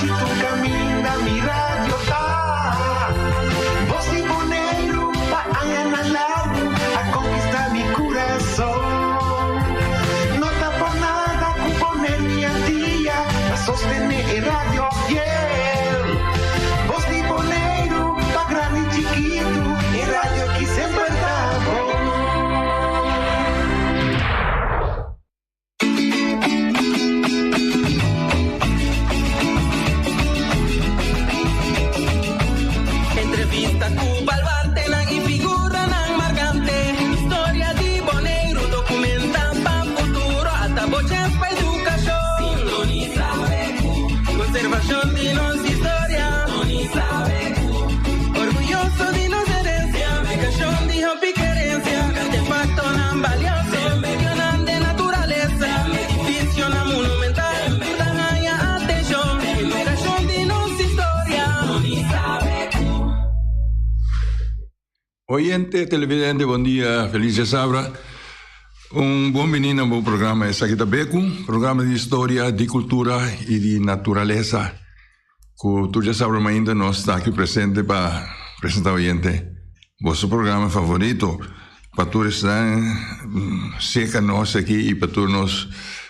Anochi tur kaminda mi radio ta. Bos di Boneiru pa añanan largu a konkistá mi kurason. No ta por nada ku Boneiru i Antia ta sostené e radio fiel. Bos di Boneiru pa grandi i chikitu, e radio ki semper ta bon. Entrevista ku baluartenan i figuranan markante. Historia di Boneiru dokumentá pa futuro. Ata bo chèns pa edukashon. Sintonisa BQ. Konservashon di nos historia. Sintonisa BQ. Orguyoso di nos herensia. Aplikashon di hopi kerensia. Artefaktonan balioso. Medionan den naturalesa. Edificionan monumental. Ta haña atenshon. Edukashon di nos historia. Oyente, televidente, bon dia, feliz djasabra. Un bon bini na bo programa Esaki ta Beku, programa di historia, di cultura y di naturalesa. Ku tur djasabra mainta nos ta aki presente pa presenta oyente boso programa favorito. Pa tur esnan seka nos aki y pa tur nos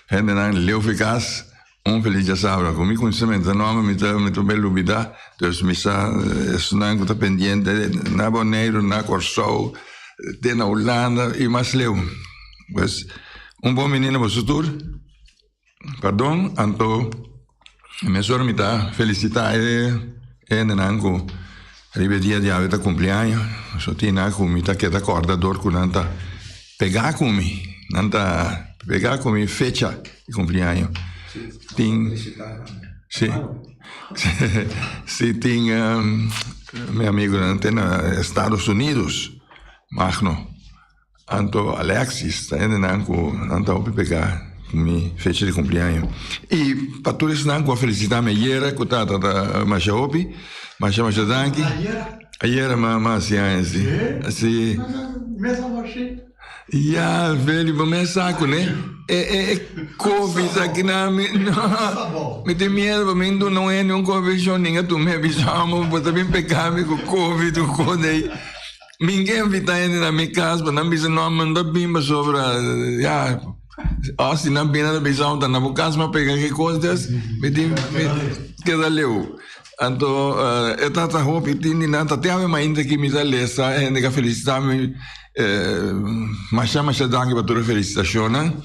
hendenan leu fi kas. Un feliz djasabra. Ku mi kunsamentu ta nòmber mi ta mi ta bel lubidá. Dus mi sa esnan ku ta pendiente na Boneiru, na Kòrsou, te na Hulanda i mas leu. Pues un bon bini na boso tur. Pardon, anto mesora mi ta felisitá e hendenan ku riba e dia di awe ta kumpli aña. So tin nan ku mi ta keda kòrda dor ku nan ta pegá ku mi. Nan ta pegá ku mi fecha di kumpleaño. Tin, sí, sí, tin mi amigonan te na Estados Unidos, Magno. Anto Alexis ta hendenan ku nan ta hopi pegá ku mi fecha di kumpleaño. I pa tur esnan ku a felisitá mi ayera ku ta ta masha hopi, masha masha danki. Ayera mi a hasi aña si. Si. Ya Feli bo mes sa kuné e e covid aki na mi no mi tin miedo pa mi duna un hende un covid shon ninga tu mi a bisa bo bo ta bin peka mi ku covid ku kos ei. Mi ke invita hende na mi kas pa nan bisa no mi no ta bin pasobra ya of si nan bin nan ta bisa ta na bo kas mi a pega ki kos des mi tin mi keda leu. Anto e tata hopi tin di nan ta te awe mainta ki mi ta lesa hende ka felisita mi masha masha danki pa tur e felisitashonnan.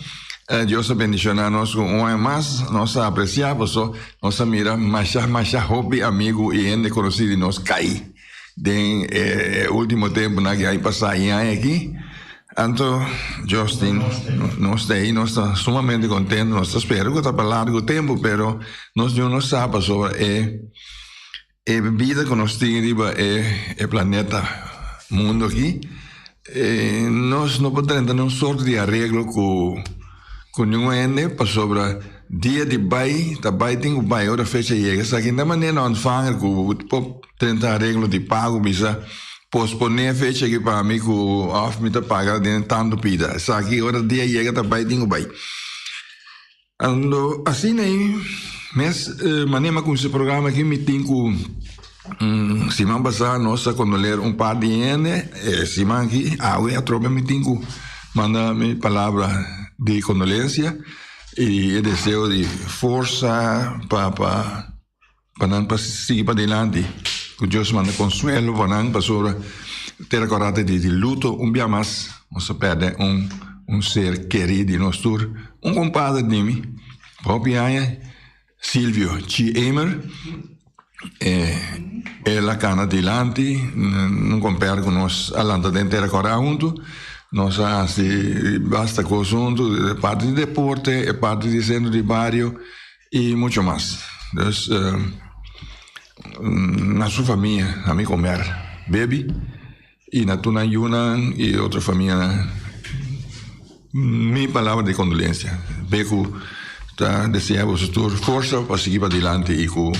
Dios a bendishona nos ku un aña mas nos ta apresia paso nos a mira masha masha hopi amigu i hende konosí di nos kai. Den e ultimo temponan ki a pasa e aña aki, anto Justin, nos ta ei, nos ta sumamente contento, nos ta spera cu ta pa largo tempo, pero nos niun no sa pasobra e e bida cu nos tin riba e e planeta mundo aki, nos no por drenta nun sorto di areglo cu Ku ningun hende, pasobra dia di bai ta bai tin ku bai ora fecha yega. Esaki no ta manera na ontvanger ku bo por drenta areglo di pago bisa posponé fecha aki pa mi ku òf mi ta paga den tantu pida. Esaki ora dia yega ta bai tin ku bai. Ando asina ei mes manera mi a kuminsá e programa aki mi tin ku siman pasá nos a kondoler un par di hende, e siman aki awe atrobe mi tin ku manda mi palabra di kondolensia i e deseo di forsa pa pa pa nan pa sigui padilanti ku Dios manda konsuelo pa nan pasobra tera kòrda di di luto un bia mas nos a pèrdè un un ser kerí di nos tur un kompadre di mi hopi aña Silvio Chi Emer el a kana dilanti nun komper ku nos a lanta den tera kòrda huntu nos a hasi basta kos huntu e parti di deporte e parti di sentro di bario i mucho mas dus na su famia na mi komer bebi i na tur nan yunan i otro famianan mi palabra di kondolensia be ku ta desea boso tur forsa pa sigui padilanti i ku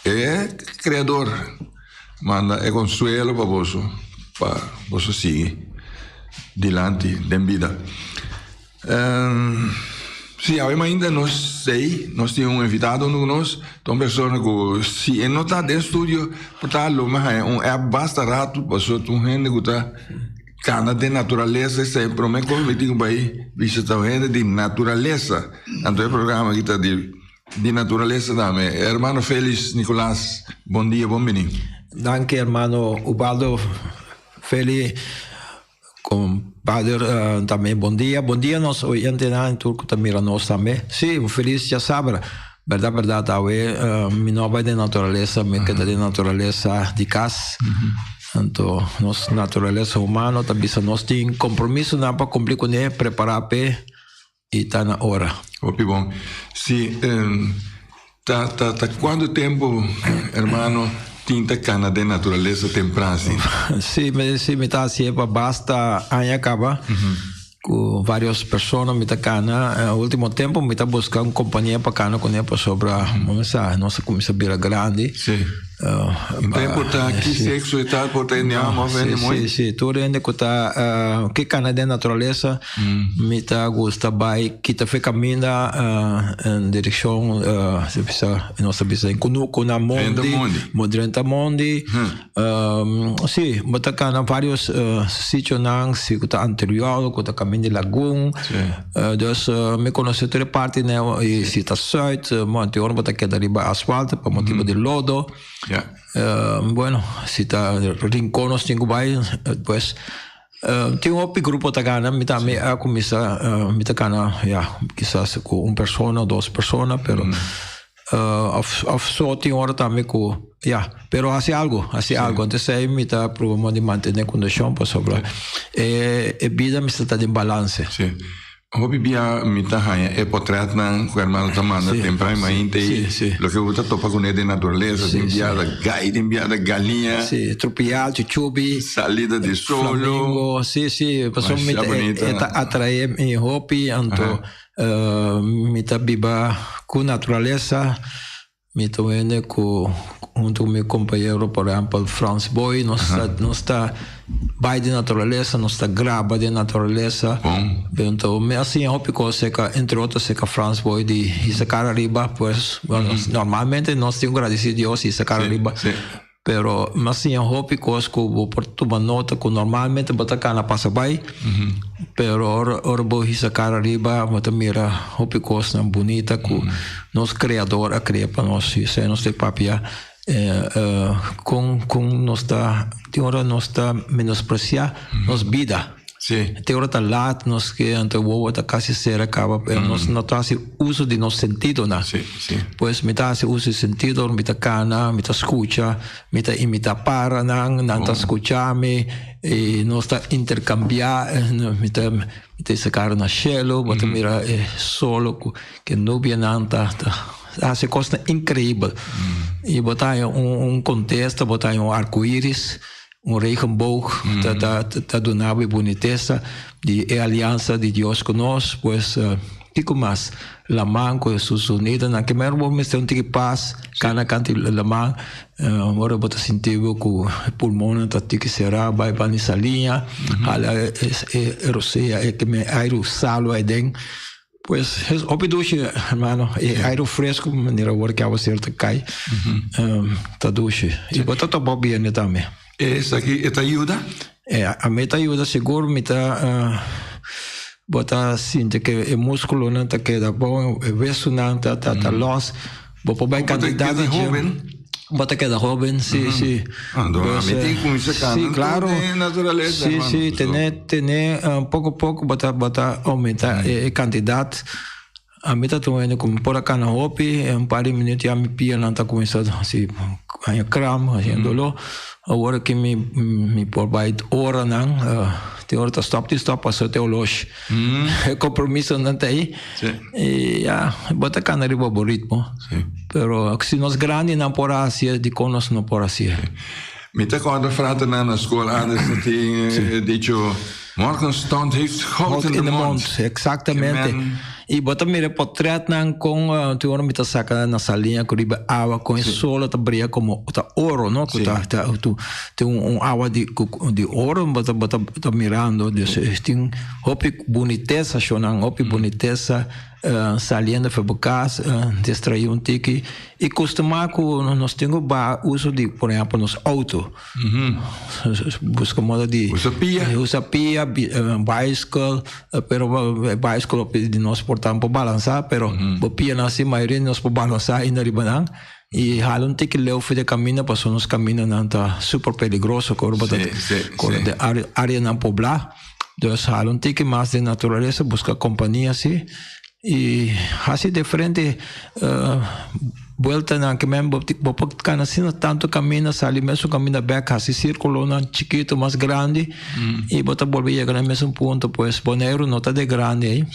e kreador manda e konsuelo pa boso pa boso sigui dilanti den bida. Si, awe mainta nos sei, nos tin un invitado hunto ku nos, ta un persona ku si e no ta den studio por ta lo mi haña un app basta ratu pasobra ta un hende ku ta kana den naturalesa, esei prome kos mi tin ku bai bishita un hende di naturalesa, anto e programa aki ta di di naturalesa tambe. Hermano Felix Nicolaas, bon dia, bon bini. Danki hermano Ubaldo Feli. Compadre tambe bon dia. Bon dia nos oyentenan tur ku ta mira nos tambe. Sí, un felis djasabra. Berdad berdad awe mi no a bai den naturalesa, mi keda den naturalesa di kas. Anto nos naturalesa humano ta bisa nos tin kompromisonan pa kumpli kuné, prepará p'e i ta na ora. Hopi bon. Sí, ta ta ta cuanto tempo, hermano, tin ta cana den naturalesa tempran asina? Sí, mi sí mi ta hacié pa basta aña caba. Cu varios persona mi ta cana. Ultimo tempo mi ta busca un compania pa cana cune pasobra, bo sa, nos a cuminsa bira grandi. Sí. No ta importa ki sexo e ta, por ta hende homber of hende muhe. Sí, sí, tur hende cu ta ke cana den naturalesa. Mi ta gusta bai kita fe kaminda en direkshon nos ta bisa en kunuku na mondi, drenta mondi. Si, bo ta kana varios sitionan si ku ta anterior ku ta kaminda di lagun. Dus mi konosé tur e parti nan i si ta sùit anterior bo ta keda riba asfalto pa motibu di lodo. Bueno si ta Rincon nos tin ku bai pues. Tin hopi grupo ta gana, mi tambe a kuminsá, mi ta gana ya kisas ku un persona o dos persona, pero òf òf so tin ora tambe ku ya, pero hasi algu, hasi algu. Antes ei mi ta proba modo di mantené kondishon pasobra e e bida mester ta den balanse. Sí. Hopi bia mi ta haña e potretnan ku hermano ta manda tempran mainta ei, loke bo ta topa kuné den naturalesa, tin bia ta gai, tin bia ta galiña. Sí, trupial, chuchubi, salida di solo. Flamingo, sí, sí, pasobra mi ta, e ta atraé mi hopi, anto mi ta biba ku naturalesa. Mi ta wende ku huntu ku mi kompañero, por ehèmpel Frans Boy, nos ta nos ta bai den naturalesa, nos ta graba den naturalesa. Anto mi a siña hopi kos serka, entre otro serka Frans Boy di hisa kara ariba, pues normalmente nos tin ku gradisí Dios hisa kara ariba. Pero mi a siña hopi kos ku bo por tuma nota ku normalmente bo ta kana pasa bai, pero ora ora bo hisa kara riba bo ta mira hopi kosnan bunita ku nos Kreador a krea pa nos. I esei nos ta papia kon kon nos ta tin ora nos ta menospresiá nos bida. Sí. Te ora ta laat nos ke anto e wowo ta kasi sera kaba pero nos no ta hasi uso di nos sentidonan. Sí, sí. Pues mi ta hasi uso di sentido, mi ta kana, mi ta skucha, mi ta imitá paranan, nan ta skucha mi i nos ta interkambiá, mi ta mi ta hisa kara na shelu, bo ta mira e solo ku ke nubianan ta ta hasi kosnan inkreibel. I bo ta haña un un kontesta, bo ta haña un arkoiris. Un regenboog ta ta ta duna bo e bunitesa di e aliansa di Dios ku nos. Pues kiko mas? Laman ku su sonidonan. Ke mero bo mester un tiki pas kana kanti laman ora bo ta sinti bo ku e pulmonnan ta tiki será bai banda di saliña hala e rosea e airu salu aden. Pues es hopi dushi hermano e aire fresco manera awor ke awacer ta kai ta dushi y bo ta topa biene tambe. Esaki e ta yuda? E a mi ta yuda sigur mi ta bo ta sinti ke e musculonan ta keda bon e wesonan ta ta los bo por bai cantidad di gym. Bo ta keda hoben? Si si. Anto ami tin cuminsa cana Si claro. den naturalesa Si si tene tene poco poco bo ta bo ta aumenta e cantidad. Ami ta tuma hende cu por a cana hopi un par di minuut ya mi pianan ta cuminsa haci haña kram haci dolo. Awor aki mi mi por bay oranan tin ora ta stop tin stop pasobra te oloshi. E compromisonan ta ei. I ya, bo ta cana riba bo ritmo. Pero si nos grandinan por a hacié, dicon nos no por hacié? Mi ta corda fraternan na school antes ta tin e dicho, Morgenstond heeft goud in de mond. Exactamente. I bo ta mira e potretnan con tin ora mi ta saca na saliña cu riba awa con e solo ta bria como ta oro, no? Cu ta ta tin un awa di di oro bo ta bo ta mirando. Dus tin hopi bunitesa, shownan, hopi bunitesa. saliendo for bo cas, distraí un tiki y custumá cu nos tin cu baha uso di, por ehempel, nos auto. Busca modo di Usa pia. Usa pia, bicycle, pero bicycle di nos por ta un por balansa, pero bo pianan si mayoria di nos por balansa ainda riba nan. Y hala un tiki leu for di e caminda pasobra nos camindanan ta super peligroso cu ora bo ta core den areanan pobla. Dus hala un tiki mas den naturalesa, busca compania asi y haci diferente bueltanan ke men bo bo por cana asina tanto caminda sali mesun caminda bek haci circulonan chikito mas grandi y bo ta bolbe yega na e mesun punto. Pues Boneiru no ta de grandi ey.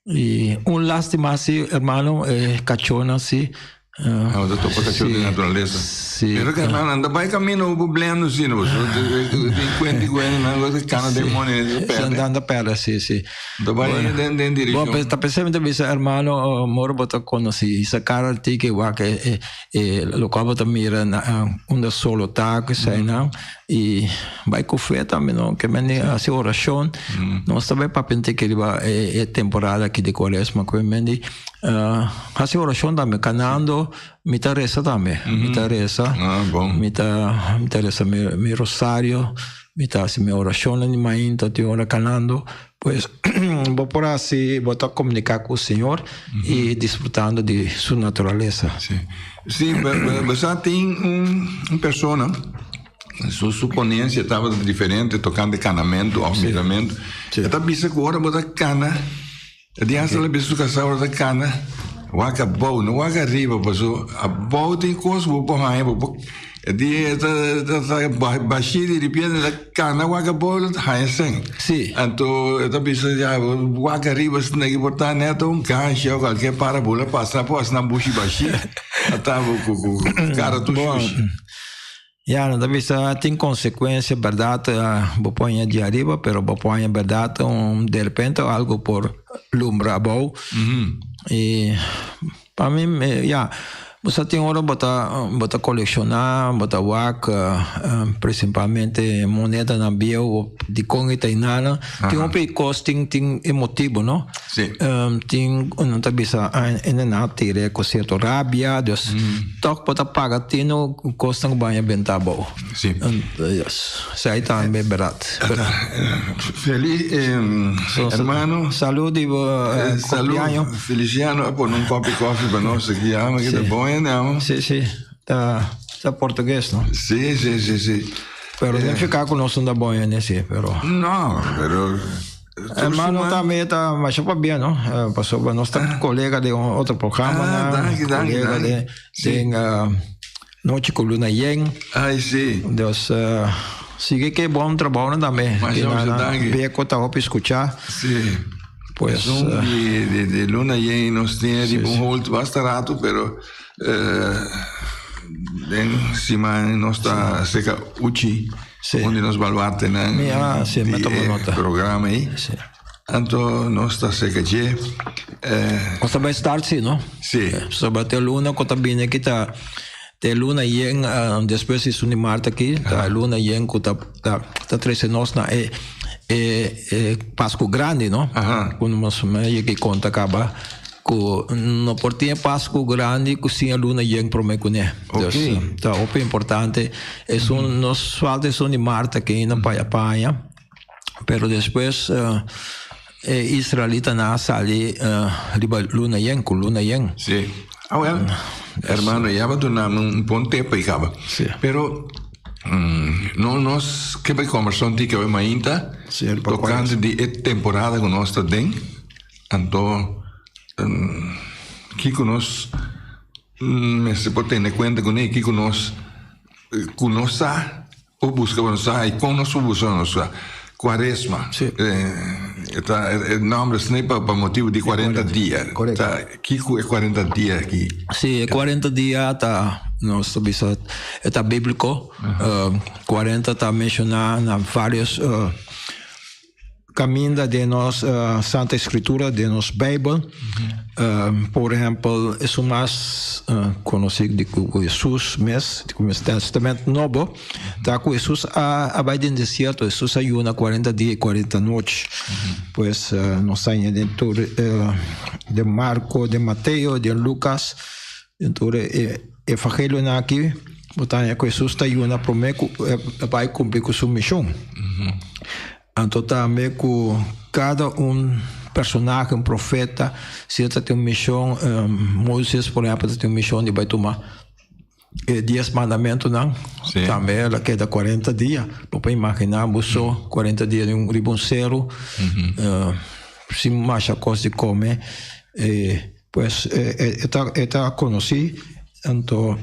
Y un lastima si hermano e cachonan si. Ah, ta topa cacho di naturaleza. Si. Pero que hermano, anda bai camino bo blendo si no. Tin cuenta cu nan go cana den moni perde. Anda anda perde, si, si. Ta bai den den direccion. Bon, ta pensé mi ta bisa hermano, moro bo ta conoci sacar al tiki wak e e locual bo ta mira na unda solo ta cu esainan. I bai ku fe tambe no ke men hasi orashon. Nos ta bai papia tiki riba e temporada aki di kuaresma ku men di hasi orashon tambe kanando mi ta resa tambe mi ta resa mi ta mi ta resa mi rosario mi ta hasi mi orashonnan di mainta tin ora kanando pues bo por hasi bo ta komuniká ku Señor i disfrutando di su naturalesa. Sí, bo sa tin un persona, su su ponencia tabata diferente tocante canamento of miramento. E ta bisa cu ora bo ta cana, e di hasta la bisa su casa ora ta cana, wak abou, no wak ariba, paso abou tin cos cu bo por haña, bo por, e di e ta ta bashí di ripiente ta cana wak abou lo ta haña sen. Sí. Anto e ta bisa ya wak ariba esaki ki por ta net un ganshi of cualkier para bula pasa por asina bushi bashi ata bo cu cu cara tur shushi. Ya nan ta bisa tin consecuencia berdad bo por haña di ariba pero bo por haña berdad un derepente algo por lumbra abou y Pa mi, ya, bo sa tin ora bo ta bo ta kolekshoná, bo ta wak prinsipalmente monedanan bieu dikon e ta inana. Tin hopi kos tin tin e motibu, no? Sí. Tin nan ta bisa e nena a tira ku sierto rabia, dus tòg bo ta paga tino kosnan ku bo haña benta abou. Sí. Esei tambe bèrdat. Feliz hermano. Salud di bo cumpleaños. Salud. Feliciano a pone un kopi koffie pa nos aki. Amo ki ta bon hende amo. Sí, sí. Ta ta portugues, no? Sí, sí, sí, sí. Pero no fica cu nos no ta bon hende, sí, pero. No, pero Hermano tambe ta masha pabia, no? Pasobra nos ta colega den otro programa, Ah, danki, danki, colega danki. den den Nochi cu luna yen. Ay, sí. Dus sigui ke bon trabounan tambe. Masha, masha danki. Beko ta hopi scucha. Sí. Pues. Esun di, di, di luna yen nos tin riba un hold basta rato, pero den siman nos ta seca Uchi. Sí. Un di nos baluartenan. Mi, ah, sí, mi toma nota. Programa ei. Sí. Anto nos ta seca dje. Nos ta bai start sí, no? Sí. Soba te luna ku ta bini aki ta te luna yen despues di Sundi Marta aki ta luna yen ku ta ta ta trese nos na e e e Pasku Grandi, no? Ku nos a yega konta kaba ku no por tin e Pasku Grandi ku sin e luna yen prome kuné. Ok. Ta hopi importante. Esun nos falta e Sundi Marta aki na pa paña. Pero despues e israelitanan a sali riba luna yen, ku luna yen. Sí. Awel, hermano, ya bo duna mi un bon tep ei kaba. Sí. Pero no nos ke bai kombersa un tiki awe mainta Sí, riba tokante di e temporada ku nos ta den. Anto kiko nos mester por tene kuenta kuné, kiko nos ku nos sa Por buska bo sa i kon nos por buska nos sa. Kuaresma. Sí. E ta e nomber esne pa pa motibu di kuarenta dia. Korekto. Ta kiko e kuarenta dia aki? Sí, e kuarenta dia ta nos ta bisa e ta bíbliko. Kuarenta ta menshoná na vários. Caminda den nos Santa Escritura, den nos Bijbel. Por ehempel, esun mas conoci di cu Jesus mes, di cu Testament Nobo, ta cu Jesus a bay den desierto, Jesus a yuna cuarenta dia y cuarenta nochi. Pues nos ta haña den tur, den Marco, den Mateo, den Lucas, den tur e evangelionan aki, bo ta haña cu Jesus ta yuna prome cu e bay cumpli cu su mision. Anto tambe ku kada un personahe, un profeta, si e ta tin un mishon, Moises por ehèmpel ta tin un mishon di bai tuma e dies mandamentunan, tambe el a keda kuarenta dia. Bo por imaginá bo so kuarenta dia riba un seru, sin masha kos di kome. Pues e ta konosí, anto.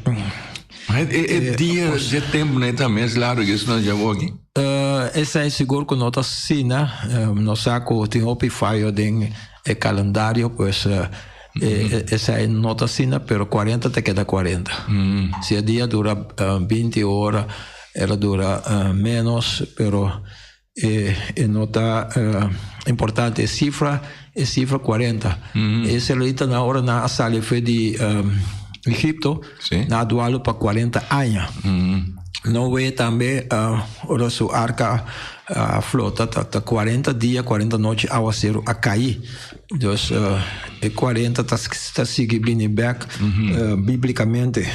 E dia dje tempunan ei ta mes largu ku esnan dje awor aki? Esei sigur ku no ta asina. Nos sa ku tin hopi fayo den e kalendario, pues esei no ta asina, pero kuarenta ta keda kuarenta. Si e dia dura binti ora, el a dura ménos, pero. E no ta importante e cifra, e cifra 40. E israelitanan ora nan a sali for di Egipto, nan a dualu pa 40 aña. Noe tambe ora su arca a flota ta 40 dia, 40 nochi awaceru a kai. Dus e 40 ta sigui bini bek biblicamente.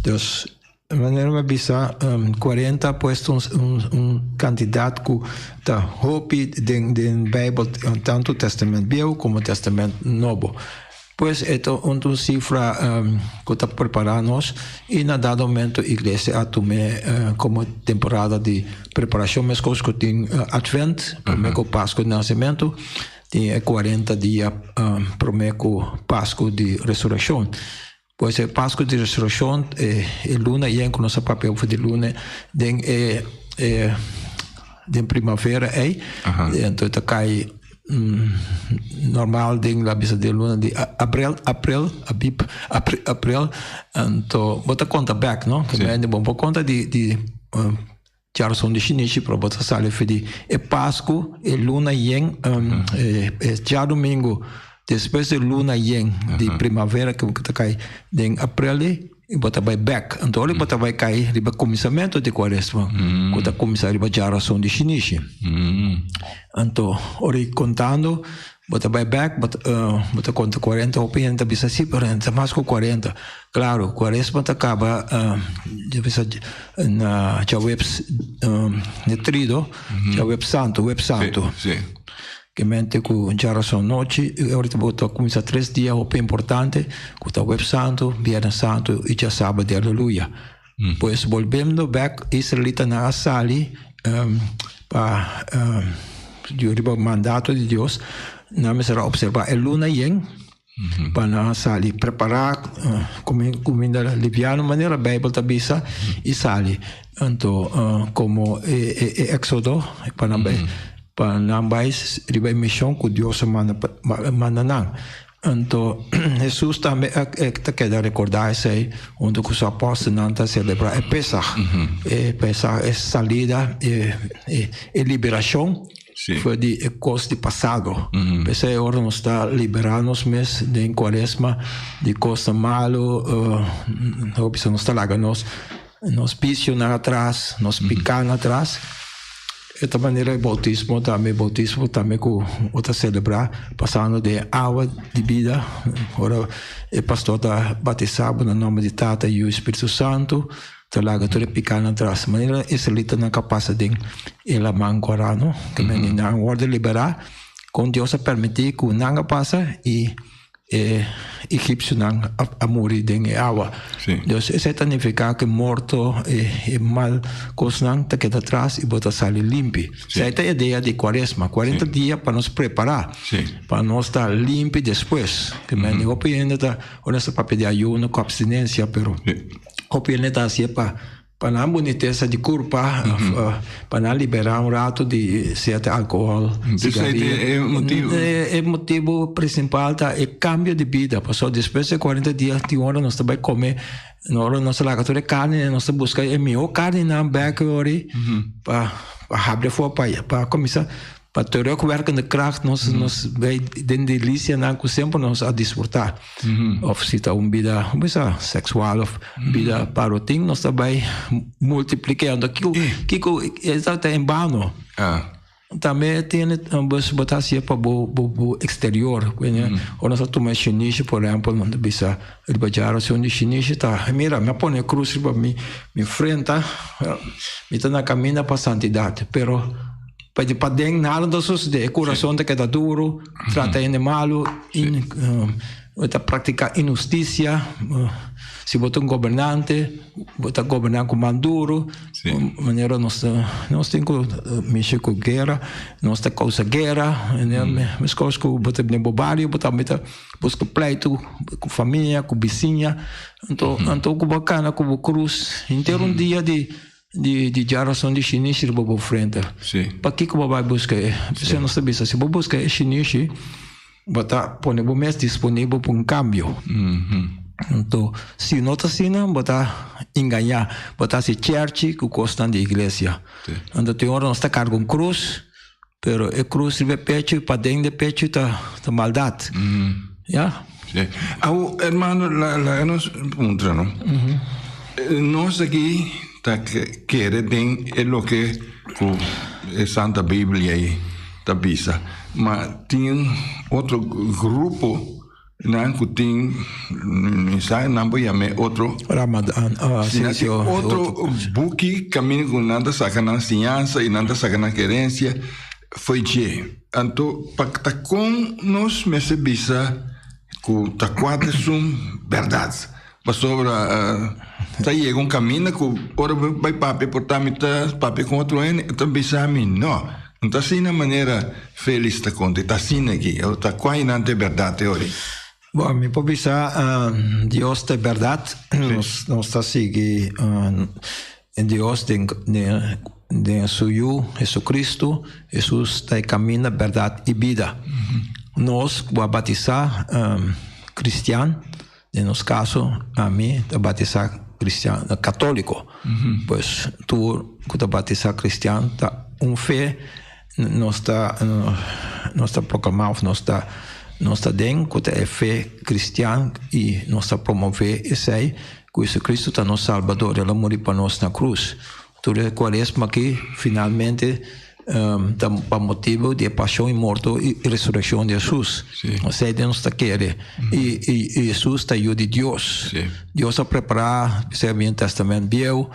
Dus. Manera mi a bisa, cuarenta pues ta un cantidad cu ta hopi den den Bijbel, tanto Testament Bieu como Testament Nobo. Pues e ta un cifra cu ta prepara nos y na dado momento iglesia a tum'e como temporada di preparacion, mescos cu tin Advent, prome cu Pascu di Nacimento, tin e cuarenta dia prome cu Pascu di Resurreccion. Pues e Pasku di Resurekshon, e luna yen ku nos a papia over di luna den e e den primavera ei, anto e ta kai normal den la bisa den luna di abrel, aprel, abib, aprel, anto bo ta konta bèk no, bo por konta di di Djaroson di shinishi pero bo ta sali for di e Pasku, e luna yen, e djadumingu despues di luna yen di primavera ku ta kai den aprel ei, bo ta bai bèk. Anto ora bo ta bai kai riba kuminsamentu di kuaresma ku ta kuminsá riba djaroson di shinishi. Anto ora i kontando Bo ta bai bek, bo ta konta kuarenta, hopi hende ta bisa si, pero ta mas ku kuarenta. Klaro, kuaresma ta kaba bisa na djaweps di trido, djaweps santu, webs santu. Ke mente ku djarason nochi, ora bo ta kuminsá tres dia hopi importante, ku ta webs santu, biernes santu i djasabra di aleluya. Pues bolbendo bek, israelitanan a sali pa riba mandato di Dios, nan mester a observa e luna yen pa nan a sali prepara kuminda liviano manera Bijbel ta bisa i sali. Anto komo e eksodo pa nan bai pa nan bai riba e mishon ku Dios a manda nan. Anto Hesus tambe a ta keda rekordá esei huntu ku su apòstelnan ta selebrá e Pésag. E Pésag e salida, e liberashon for di e kos di pasado. P'esei ora nos ta liberá nos mes den kuaresma di kosnan malu, hopi bisa nos ta laga nos Nos bisionan atras, nos pikánan atras. E ta manera e boutismo tambe, boutismo tambe ku bo ta selebrá pasando den awa di bida. Ora e pastor ta batisá bo na nòmber di Tata, Yu i Spiritu Santu, ta laga tur e pikánan atras. Manera israelitanan ka pasa den e laman kòrá, no? Ke mende nan wòrdu liberá, kon Dios a permití ku nan a pasa i E egipsionan a muri den e awa. Dus esei ta nifiká ku e morto, e mal kosnan ta keda atras i bo ta sali limpi. Esei ta e idea di kuaresma, kuarenta dia pa nos prepará, pa nos ta limpi despues. Hopi hende ta, ora nos ta papia di ayuno ku apstinensia, pero hopi hende ta hasié pa. Pa nan bunitesa di kurpa, pa nan liberá un ratu di sierto alkohòl, sigaria. E motibu? E motibu prinsipal ta e kambio di bida, pasobra despues di kuarenta dia tin ora nos ta bai kome, ora nos ta laga tur e karni, nos ta buska e mihó karninan bèk yori pa. habri afó pa pa kuminsá pa terugwerkende kracht nos nos bai den delisianan ku semper nos a disfrutá. Òf si ta un bida bisa seksual òf bida parotin nos ta bai multipliká. Anto kiko kiko esaki ta en bano. Tambe tin bos bo ta hasié pa bo bo bo exterior. Ora nos a tuma e shinishi por ehempel nan ta bisa riba djarason di shinishi ta mira mi a pone e krus riba mi mi frenta mi ta na kaminda pa santidat pero pa di paden nada no ta sosodé e kurason ta keda duru trata hende malu Bo ta praktiká inhustisia. Si bo ta un gobernante, bo ta goberná ku man duru. Manera nos ta, nos tin ku mishi ku guera, nos ta kousa guera. Meskos ku bo ta den bo bario, bo tambe ta buska pleitu ku famia, ku bisiña. Anto, anto ku bo a kana ku bo krus henter un dia di di di djarason di shinishi riba bo frente. Pakiko bo bai buska e? P'esei nos ta bisa, si bo buska e shinishi, Bo ta pone bo mes disponibel pa un kambio. Anto, si no ta asina, bo ta engañá. Bo ta hasi chèrchi ku kosnan di iglesia. Anto, tin ora nos ta karga un krus, pero e krus riba e pechu i paden di e pechu ta maldat. Ya. Sí. Awo, hermano, laga nos puntra, no? Nos aki ta kere den e loke ku e Santa Biblia ei ta bisa. Ma tin otro grupo nan ku tin, mi sa nan por yam'é otro. Ramadan, ah, sí, sí, otro buki kaminda ku nan ta saka nan siñansa i nan ta saka nan kerensia fo'i dje. Anto pa ta kon nos mester bisa ku ta kua ta esun bèrdat? Pasobra ta yega un kaminda ku ora bo bai papia por ta mi ta papia ku otro hende e ta bisa mi no. No ta asina manera Felix ta konta, e ta asina aki. Ta kua nan ta e bèrdat e ora? Bon, mi por bisa Dios ta e bèrdat. Nos ta sigui Dios den den su Yu Jesucristo. Jesus ta e kaminda, bèrdat i bida. Nos ku a batisá kristian. Den nos kaso, ami ta batisá kristian, katóliko. Pues tur ku ta batisá kristian ta un fe nos ta nos ta proklamá òf nos ta nos ta den ku ta e fe kristian i nos ta promové esei ku Jesucristo ta nos Salbador, el a muri pa nos na krus. Tur e kuaresma aki finalmente ta pa motibu di e pasion i morto i resurekshon di Hesus. Esei den nos ta kere. I Hesus ta Yu di Dios. Dios a prepará, esei a bini Tèstamènt Bieu,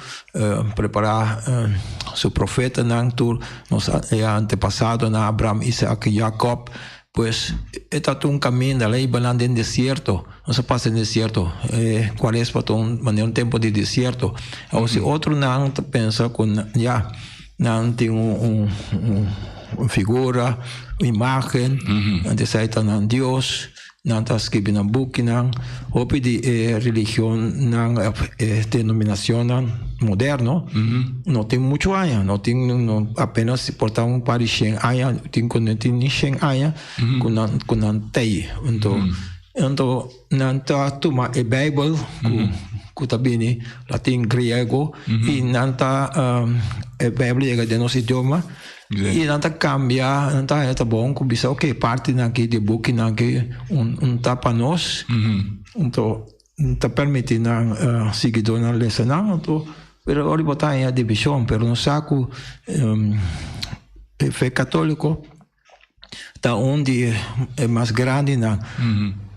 prepará su profetanan tur nos antepasadonan, Abraham, Isaac i Jakòb. Pues, e ta un kaminda, el a hiba nan den desierto. Nos a pasa den desierto. E kuaresma ta un manera un tempu di desierto. Awor si otronan ta pensa ku ya nan tin un un figura, un imagen, nan ta esei ta nan Dios, nan ta skibi nan bukinan. Hopi di e religionnan òf e denominashonnan moderno no tin muchu aña, no tin apenas por ta un par di shen aña, tin ku no tin ni shen aña ku nan ku nan t'ei. Anto anto nan ta tuma e Bijbel ku ku ta bini latin, griego i nan ta e Bijbel yega den nos idioma i nan ta kambia, nan ta haña ta bon ku bisa oke partinan aki di e bukinan aki un un ta pa nos. Anto ta permiti nan siguidónan lesa nan anto pero ora bo ta haña divishon pero nos sa ku e fe katóliko ta un di e mas grandinan.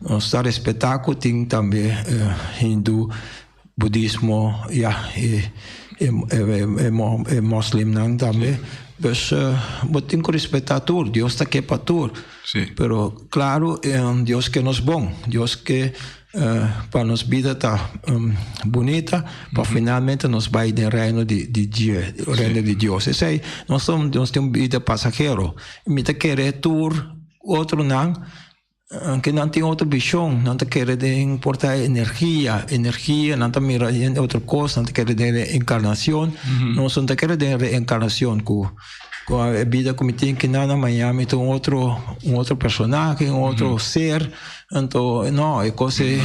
Nos ta respetá ku tin tambe hindu, budismo, ya, e e moslimnan tambe. Dus bo tin ku respetá tur, Dios ta ke pa tur. Pero klaro Dios ke nos bon, Dios ke pa nos bida ta bunita, pa finalmente nos bai den reino di di dje, reino di Dios. Esei nos ta nos tin un bida pasahero. Mi ta kere tur otronan, aunke nan tin otro bishon, nan ta kere den por ta energia, energia, nan ta mira den otro kos, nan ta kere den reenkarnashon. Nos no ta kere den reenkarnashon ku ku e bida ku mi tin kinan na Miami ta un otro un otro personahe, un otro ser. Anto, no, e kos ei.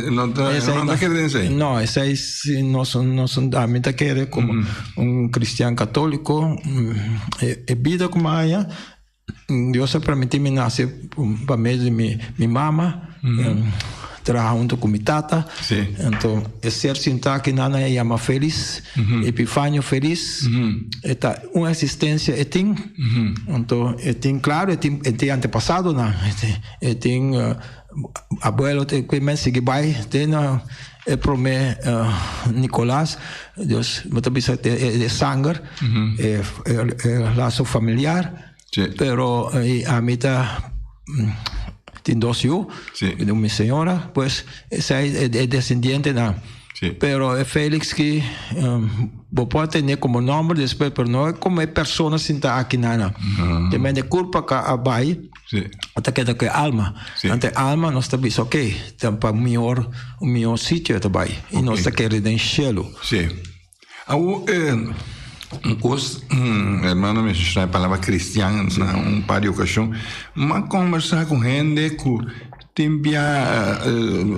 No ta, no ta kere den esei. No, esei si nos, nos, ami ta kere komo un kristian katóliko, e bida ku mi a haña, Dios a permití mi nase pa medio di mi, mi mama, traha hunto ku mi tata. Anto, e ser sintá aki nan a yama Felis, Epifanio Felis, e ta un eksistensia e tin, anto e tin, klaro, e tin, e tin antepasadonan. E tin abuelo te ku men sigui bai te na e prome Nicolas, dus bo ta bisa e sanger, e laso familiar, pero ami ta tin dos yu, di mi señora, pues esei e descendientenan. Pero e Felix ki bo por tene como nomber despues, pero no como e persona sinta aki nan. Te men e curpa ka a bai. Ta keda ku e alma. Anto e alma nos ta bisa ok, ta pa mihor, un mihor sitio e ta bai. I nos ta kere den shelu. Sí. Awo un kos, hermano menshoná e palabra kristian na un par di okashon. M'a kombersá ku hende ku tin bia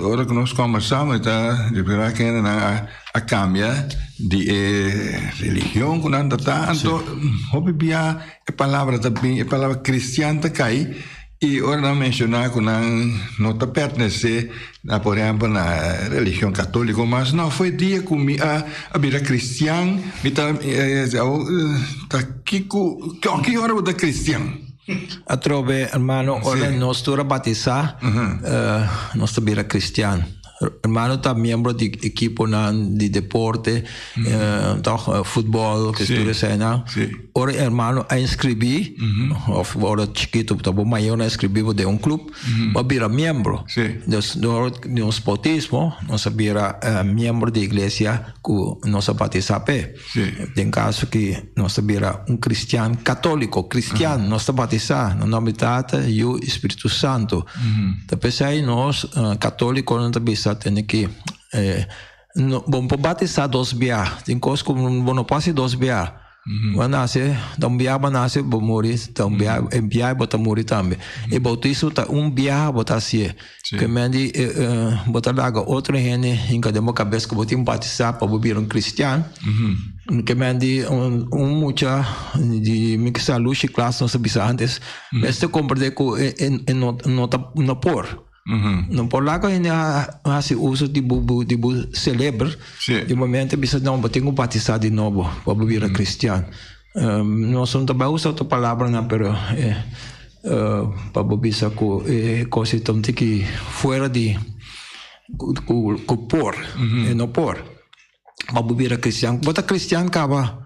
ora ku nos kombersá mi ta repará ku hendenan a a kambia di e religion ku nan ta ta. Anto hopi bia E palabra ta bin, e palabra cristian ta cai y ora nan menciona cu nan no ta pertenece na por ehempel na religion catolico mas, no, fue dia cu mi a bira cristian, mi ta ta kico, ki ora bo ta cristian? Atrobe, hermano, ora nos tur a batisa, nos ta bira cristian. Hermano ta miembro di ekiponan di deporte, toch futbol, ke tur eseinan. Ora e hermano a inscribí, of ora chikito ta bo mayornan a inscribí bo den un club, bo a bira miembro. Dus dor di nos bautismo nos a bira miembro di iglesia ku nos a batisá p'e. Den kaso ki nos ta bira un kristian katóliko, kristian, nos ta batisá na nòmber di Tata, Yu i Spiritu Santu. Ta p'esei nos katólikonan ta bisa tene ki bo no por batisá dos bia. Tin kos ku bo no por hasi dos bia. Bo a nase, ta un bia bo a nase, bo muri, ta un bia, e bia bo ta muri tambe. E boutismo ta un biaha bo ta hasié. Ke men di bo ta laga otro hende hinka den bo kabes ku bo tin batisá pa bo bira un kristian. Ke men di un mucha di mi ke sa Lushi klas nos a bisa antes mester komprende ku e no ta no por. No por laga hende hasi uso di bo di bo seleber di momento bisa no bo tin ku batisá di nobo pa bo bira kristian. Nos no ta bai usa otro palabranan pero pa bo bisa ku e kos ei ta un tiki fuera di ku por e no por pa bo bira kristian. Bo ta kristian kaba,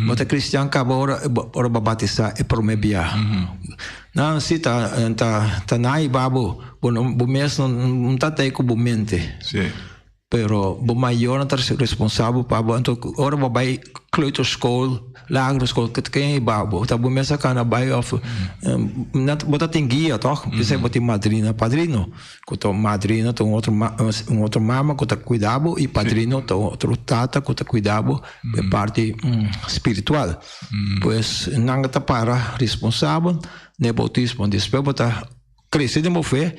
bo ta kristian kaba ora ora bo a batisá e promé bia. Nan si ta ta na hiba bo, bo no bo mes no ta tei ku bo mente. Pero bo mayornan ta responsabel pa bo, anto ora bo bai kleuterschool, lagere school, ken a hiba bo? Ta bo mes a kana bai of bo ta tin guia toch? P'esei bo tin madrina, padrino. Ku ta madrina ta un otro un otro mama ku ta kuida bo i padrino ta un otro tata ku ta kuida bo e parti spiritual. Pues nan ta para responsabel na e boutismo. Despues bo ta krese den bo fe.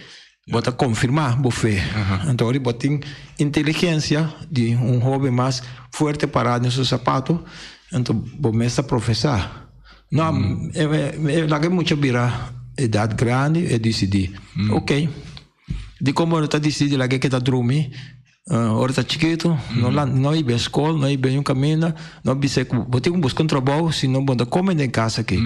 Bo ta konfirmá bo fe. Anto ora bo tin inteligensia di un hoben mas fuerte pará den su sapato, anto bo mes ta profesá. No, e laga e mucha bira edat grandi e disidí. Oké. Dikon bo no ta disidí laga e keda drumi ora ta chikitu? No no hiba e skol, no hiba un kaminda, no bisa ku bo tin ku buska un trabou, sino bo no ta kome den kas aki.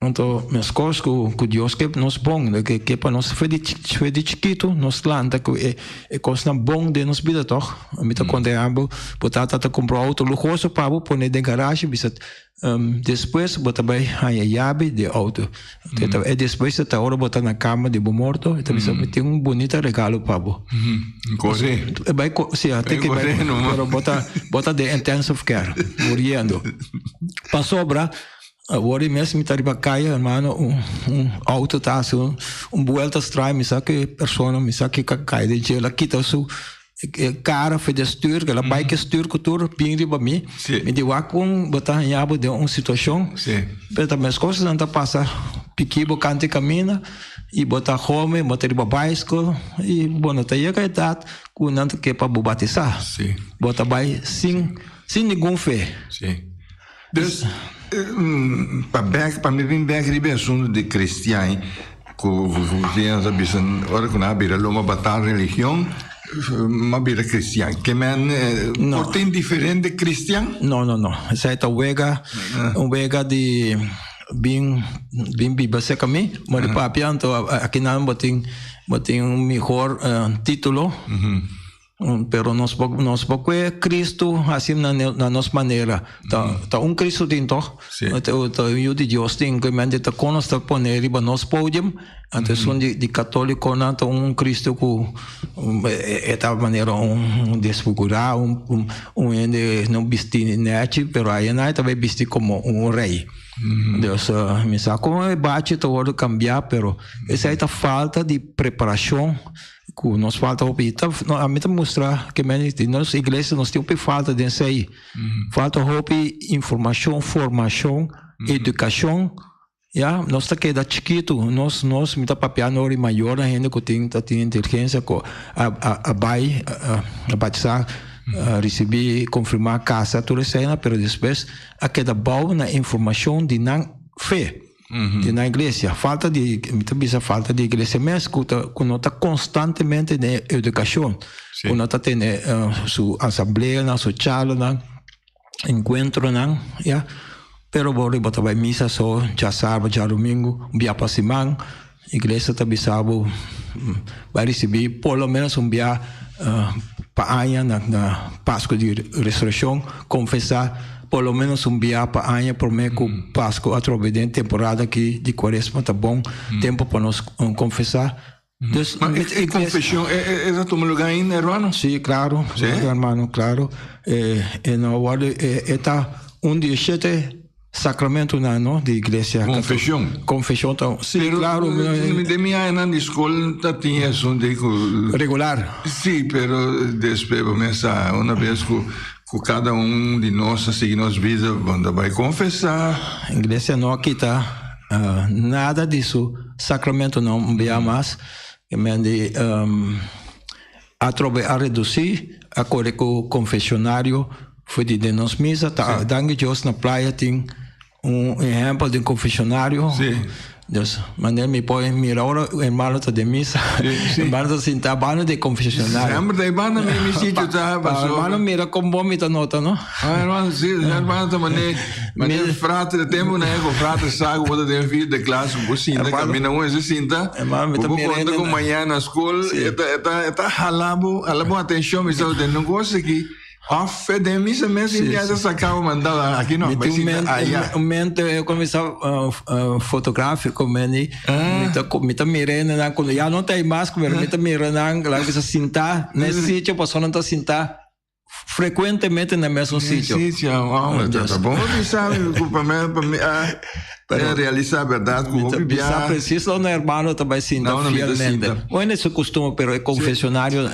Anto meskos ku ku Dios ke nos bon, ke ke pa nos for di for di chikitu nos lanta ku e e kosnan bon den nos bida tòg. Mi ta konta e abo, bo tata ta kumpra un outo luhoso pa bo pone den garashi bisa despues bo ta bai haña yabi di e outo. E despues ta ora bo ta na kama di bo morto e ta bisa mi tin un bunita regalo pa bo. Kore. E bai si a tin ke bai pero bo ta bo ta den intensive care muriendo. Pasobra Awor di mes mi ta riba kaya hermano un un auto ta hasi un buelta straño mi sa ke persona mi sa ke ka kai den dje el a kita su kara for di e stuur el a bai ke stuur ku tur bin riba mi mi di wak kon bo ta haña bo den un situashon pero ta meskos nan ta pasa piki bo kanta e kaminda. I bo ta home, bo ta riba baiskel i bo no ta yega edat ku nan ta ke pa bo batisá. Sí. Bo ta bai sin sin ningun fe. Sí. Dus, pa bek, pa mi bin bek riba e asuntu di kristian ku nos a bisa ora ku nan a bira loma pa tal religion, m'a bira kristian. Ke men por tin diferente kristian? No, no, no. Esei ta wega, un wega di Bin bin biba cerca mi, bo di papia, anto akinan bo tin bo tin un mihor titulo. Pero nos por nos por kue Cristo hasi na na nos manera. Ta ta un Cristo tin toch? Ta ta un yu di Dios tin ku mente ta kon nos ta pone riba nos podium, anto esun di di katolikonan ta un Cristo ku e ta manera un desfigurá un un hende no bisti nechi pero ayina e ta bai bisti komo un rei. Dus mi sa kon e bachi ta wòrdu kambiá, pero esei ta falta di preparashon ku nos falta hopi. Ta ami ta mustra ke men di nos iglesia nos tin hopi falta den esei. Falta hopi informashon, formashon, edukashon. Ya, nos ta keda chikitu. Nos nos mi ta papia no ori mayornan hende ku tin ta tin inteligensia ku a a a bai a batisá, a risibí, konfirmá, kasa, tur eseinan, pero despues a keda bou na informashon di nan fe, di nan iglesia. Falta di, mi ta bisa falta di iglesia mes ku ta ku no ta konstantemente den edukashon, ku no ta tene su asambleanan, su charlanan, enkuentronan, ya. Pero bo riba ta bai misa so djasabra, djadumingu, un bia pa siman. Iglesia ta bisa bo bai risibí por lo menos un bia pa aña na na Pasku di Resurekshon, konfesá por lo menos un bia pa aña promé ku Pasku atrobe den temporada aki di Kuaresma ta bon tempu pa nos konfesá. Dus, Ma e konfeshon e ta tuma lugá ainda, hermano? Sí, klaro, hermano, klaro. E no wòrdu e ta un di e shete Sacramentonan no di iglesia. Confesion. Confesion ta si Pero, claro. Den mi añanan di skol ta tin esun di ku. Regular. Si, pero despues bo mes sa una bes ku ku kada un di nos a sigui nos bida bo ta bai confesa. Iglesia no a kita nada di su sacramentonan un bia mas. Men di Atrobe a reduci, a core cu confesionario for di den nos misa. Ta danki Dios na playa tin un ehempel di un confesionario. Dus manera mi por mira ora un hermano ta den misa, hermano ta sinta banda di e confesionario. Semper ta e banda mi mi sitio ta. Pa hermano mira con bon mi ta nota no. Ah hermano si, hermano ta mane mane frater tempo na e frater sa ku bo ta den vierde klas ku bo sinta kaminda un ese sinta ku bo konta ku mañana na skol e ta e ta e ta hala bo hala bo atenshon bisa den no kos aki òf e den misa mes i ta saka bo manda aki no bai sinta aya. Un mente e kuminsá fotografiko meni mi ta mi ta mira hendenan ku ya no ta ei mas pero mi ta mira nan laga bisa sinta na e sitio pasobra nan ta sinta Frecuentemente na mesun sitio. Sitio, oh, ta bon bisa ku pa mi pa mi a realisa berdad ku hopi bia. Bisa precies lo na hermano ta bai sinta fielmente. Bueno, es su costumbre, pero e confesionario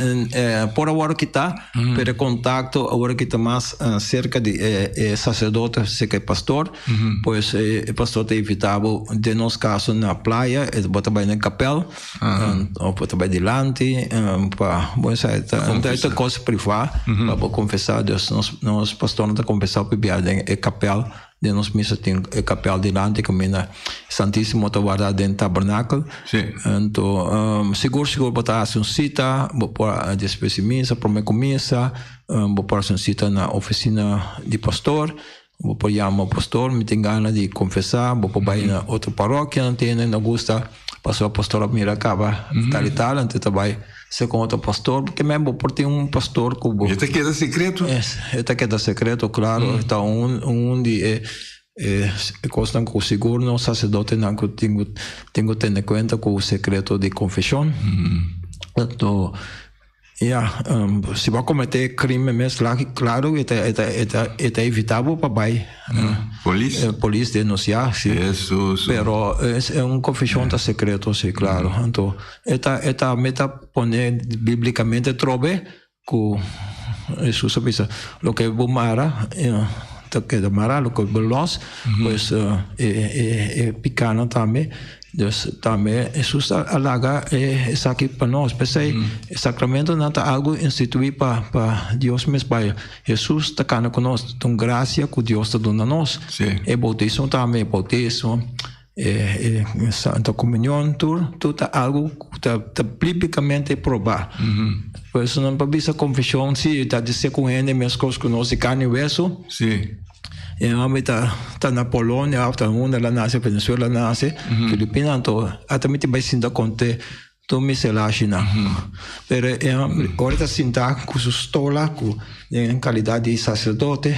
por a worde kita, pero e contacto a worde kita mas cerca di e sacerdote cerca e pastor. Pues e pastor ta invita bo den nos caso na playa, bo ta bai na kapel. Of bo ta bai dilanti pa bo sa ta ta kos privá pa bo konfesá. Dus nos nos pastornan ta konfesá hopi bia den e kapèl den nos misa tin e kapèl dilanti kaminda Santísimo ta wardá den tabernakel. Anto sigur sigur bo ta hasi un sita bo por despues di misa promé ku misa bo por hasi un sita na ofisina di pastor. Bo por yama pastor, mi tin gana di confesa, bo por bai na otro parokia, nan tin no gusta, pasobra pastor a mira caba tal y tal, anto ta bai ser con otro pastor, porque men bo por tin un pastor cu bo. E ta keda secreto? E ta keda secreto, claro, ta un un di e e cosnan cu sigur nos sacerdotenan cu tin cu tin cu tene cuenta cu secreto di confesion. Anto. Ya, si bo a kometé krimen mes klaro e ta e ta e ta e ta evitá bo pa bai Polis? Polis denunsiá, si. Hesus. Pero es un konfeshon ta sekreto, si, klaro. Anto e ta e ta mi ta pone biblikamente trobe ku Hesus a bisa loke bo mara. ta keda mará, loke bo lòs, pues e e e pikánan tambe. Dus tambe Hesus a laga esaki pa nos. P'esei e sakramentonan ta algu instituí pa pa Dios mes pa Hesus ta kana ku nos. Ta un grasia ku Dios ta duna nos. E boutismo tambe, e boutismo, e e santa komunion, tur tur ta algu ku ta ta biblikamente probá. Por eso nan por bisa konfeshon si ta di ser ku hende meskos ku nos di karni i wesu. E homber ta ta na Polonia of ta unda el a nace, Venezuela el a nace, Filipina, anto ata mi tin bai sinta conte tur mi selashinan. Pero e homber ora e ta sinta cu su stola cu den calidad di sacerdote,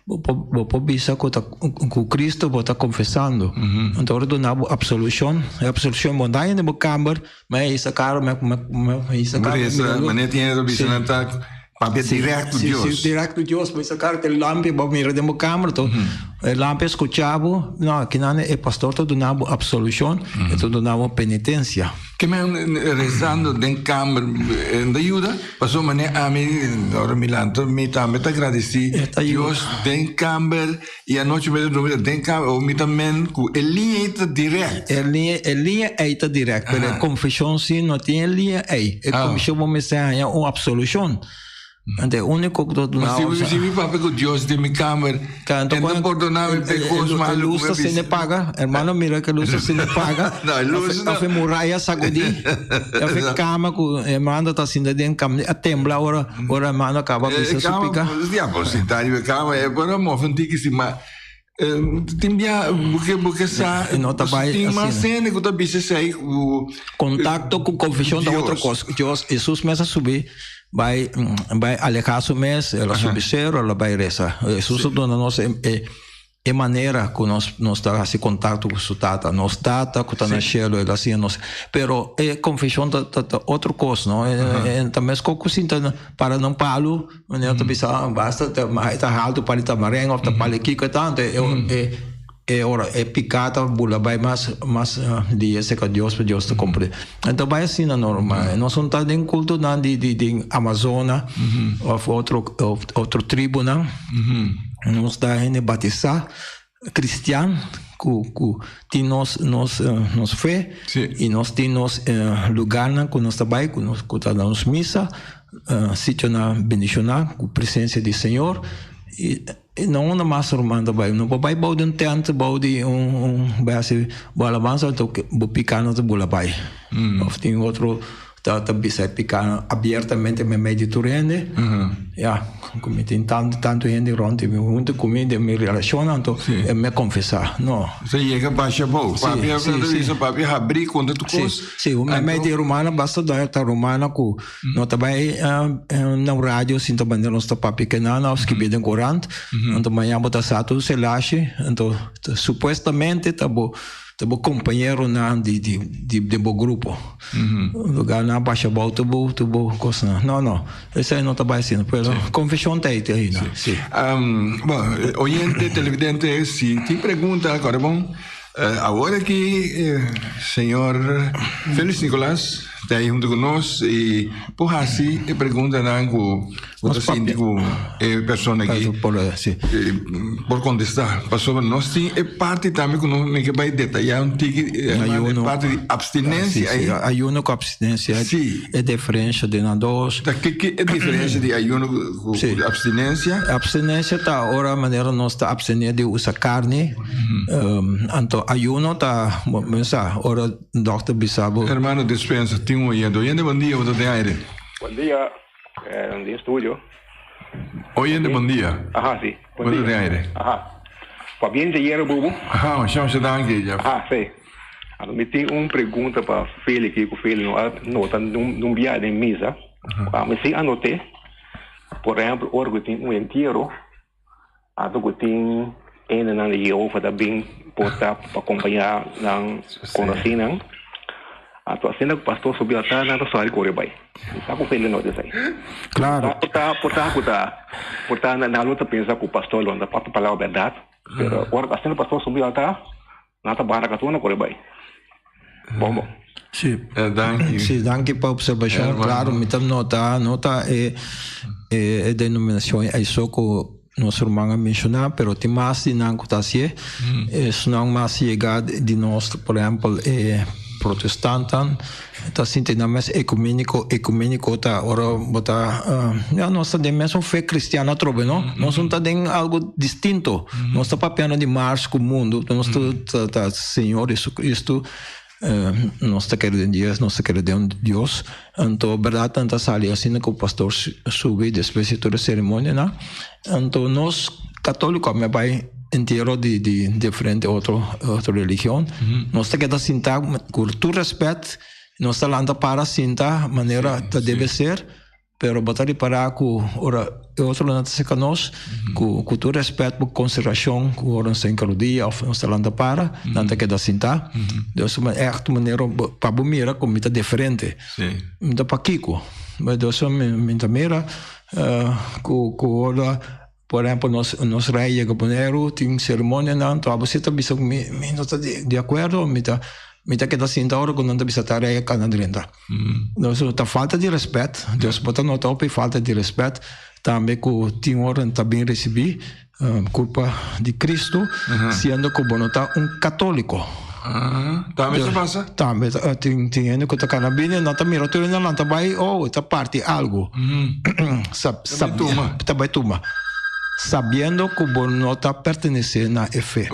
bo por bo por bisa cu ta cu Cristo bo ta confesando. Anto ora duna bo absolucion, e absolucion bo no ta haña den bo camber, ma e hisa caro, ma ma hisa caro. Manera tin hende ta bisa nan ta Papia direct ku Dios. Si, direct ku Dios. Bo bisa kar te lampi bo mira den bo kamer to. E lampi a skucha bo. No, akinan e pastor ta duna bo absolushon, e ta duna bo penitensia. Ke men rezando den kamer no ta yuda? Pasobra manera ami ora mi lanta mi tambe ta gradisí Dios den kamer i anochi mi ta drumi den kamer o mi ta men ku e liña ei ta direct. E liña e liña ei ta direct pero e konfeshon si no tin e liña ei. E konfeshon bo mester haña un absolushon. Anto e úniko ku ta duna Ma si si mi papia ku Dios den mi kamer Ka e ta pordona mi p'e kos E malu ku lus mi ta a bisa. sende paga. Hermano mira ku e lus ta sende paga. No, e lus no. Of e muraya sakudí. Of e kama ku hermano ta sinta den kama a tembla ora ora hermano a kaba E bisa su kama pika. ya bo sinta riba e kama e por a mofe un tiki si ma tin bia bo ke bo ke sa E no ta bai tin mas asina. hende ku ta bisa esei ku Kontakto ku konfeshon ta otro Dios. kos. Dios, Hesus mes a subi bai bai alehá su mes, el a subi sero, el a bai resa. Hesus a duna nos e e e manera ku nos nos ta hasi kontakto ku su Tata. Nos Tata ku ta na shelu, el a siña nos. Pero e konfeshon ta ta ta otro kos, no? E ta meskos ku sinta para na un palu, manera ta bisa, basta ta ta haltu pali tamaren òf ta pali kiko e tantu. E E ora e piká ta bula bai mas mas di e serka Dios pa Dios ta komprendé. Anto bai asina normal. Nos no ta den kultonan di di di Amazona òf otro òf otro tribunan. Nos ta hende batisá kristian ku ku tin nos nos nos fe i nos tin nos lugarnan ku nos ta bai ku nos ku ta nos misa sitionan bendishoná ku presensia di Señor i. E no unda mas ruman ta bai. No por bai bou di un tent, bou di un un bai hasi bo alabansa anto bo piká no ta bula bai. Of tin otro ta ta bisa e piká abiertamente meimei di tur hende. Ya, ku mi tin tantu tantu hende rònt di mi huntu ku mi den mi relashonnan anto e mi a konfesá. No. Sa yega basha bou. Papia ta bisa papia habrí konta tur kos. Si, si. Meimei di rumannan basta ta rumannan ku. No ta bai na un radio sinta manera nos ta papia kenana of skibi den korant. Anto mañana bo ta sa tur selashi. Anto supuestamente ta bo ta bo kompañeronan di di di bo grupo. Lugar nan a basha abou tur bo tur bo kosnan. No no esei no ta bai asina pero konfeshon ta ei te ainda. Si. Bon oyente televidente si tin pregunta kòrda bon awor aki señor Felix Nicolas. Ta ei huntu ku nos i por hasi e preguntanan ku bo ta sinti ku e persona aki por kontestá. Pasobra nos tin e parti tambe ku nos mester bai detayá un tiki, e parti di abstinensia ei. Ayuno ku abstinensia, e diferensha den nan dos. Ta kiko e diferensha di ayuno ku abstinensia? Abstinensia ta ora manera nos ta abstené di usa karni, anto ayuno ta, bo sa, ora. Dokter bisa bo. Hermano Despensa tin un oyente. Oyente bon dia, bo ta den aire. Bon dia, den studio. Oyente bon dia. Aha, si. Bo ta den aire. Aha. Pabien dje yera bubu. Aha, masha masha danki. Aha, si. Anto mi tin un pregunta pa Feli aki ku Feli no a nota nun biaha den misa. Ami si a not'é. Por ehempel ora ku tin un entiero. Anto ku tin hendenan di Yehova ta bin por ta pa kompañá nan konosínan. Anto asina ku pastor subi altar nan ta sali kore bai. Mi sa ku Feli no ta esei. Klaro. Por ta por ta ku ta por ta nan lo ta pensa ku pastor lo no ta papia palabra bèrdat, pero ora asina ku pastor subi altar nan ta baha na kore bai. Bon bon. Sí. Danki. Sí, danki pa observacion. Claro, mi ta nota, nota e, e, e denominacion ei so ku. nos ruman a menshoná, pero tin mas di nan ku ta hasié. Esnan mas yegá di nos, por ehèmpel e protestantan ta sinti nan mes ekuméniko. Ekuméniko ta ora bo ta, ya nos ta den mesun fe kristiano atrobe, no? Nos no ta den algu distinto. Nos ta papiando di mars ku mundu, nos ta ta Señor Jesucristo. Nos ta kere den Dios, nos ta kere den Dios. Anto berdad nan ta sali asina ku pastor subi despues di tur e seremonianan. Anto nos katoliko a bai entiero di di diferente otro otro religion. Nos ta keda sinta ku tur respet, nos ta lanta para sinta manera ta debe ser. Pero bo ta ripará ku ora e otronan ta seka nos, ku ku tur rèspèt bo konsiderashon ku ora nos ta hinka rodia òf nos ta lanta para, nan ta keda sintá. Dios ta ègt un manera pa bo mira ku mi ta diferente. Mi ta pakiko? Dios mi ta mira ku ku ora por ehèmpel nos nos rei yega Boneiru tin seremonianan, to abo si ta bisa ku mi mi no ta di akuerdo, mi ta mi ta keda sinta ora ku nan ta bisa ta rei a kana drenta. Nos ta falta di respet, dus bo ta nota hopi falta di respet, tambe ku tin ora ta bin risibi kulpa di Cristo, siendo ku bo no ta un katoliko. Tambe ta pasa? Tambe tin tin hende ku ta kana bini nan ta mira tur hende nan ta bai oh ta parti algu. Ta bai tuma. Sabiendo ku bo no ta pertenese na e fe.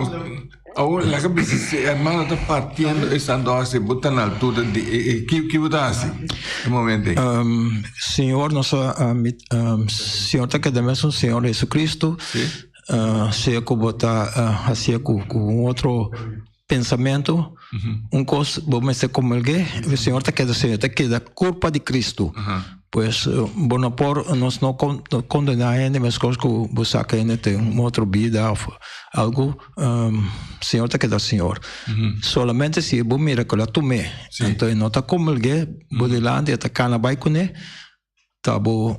Awor laga bisa si e hermano ta partiendo e santo hostia bo ta na altura di e e ki ki bo ta hasi e momento ei? Señor nos a Señor ta keda mesun Señor Jesucristo sea ku bo ta hasie ku ku un otro pensamento un kos bo mester komulge Señor ta keda Señor ta keda kurpa di Cristo. Pues bo no por, nos no condena hende mescos cu bo saca hende te un otro bida of algo, Señor ta keda Señor. Solamente si bo mira cu el a tum'é, anto e no ta comulgu'é bo dilanti, e ta cana bay cun'é, ta bo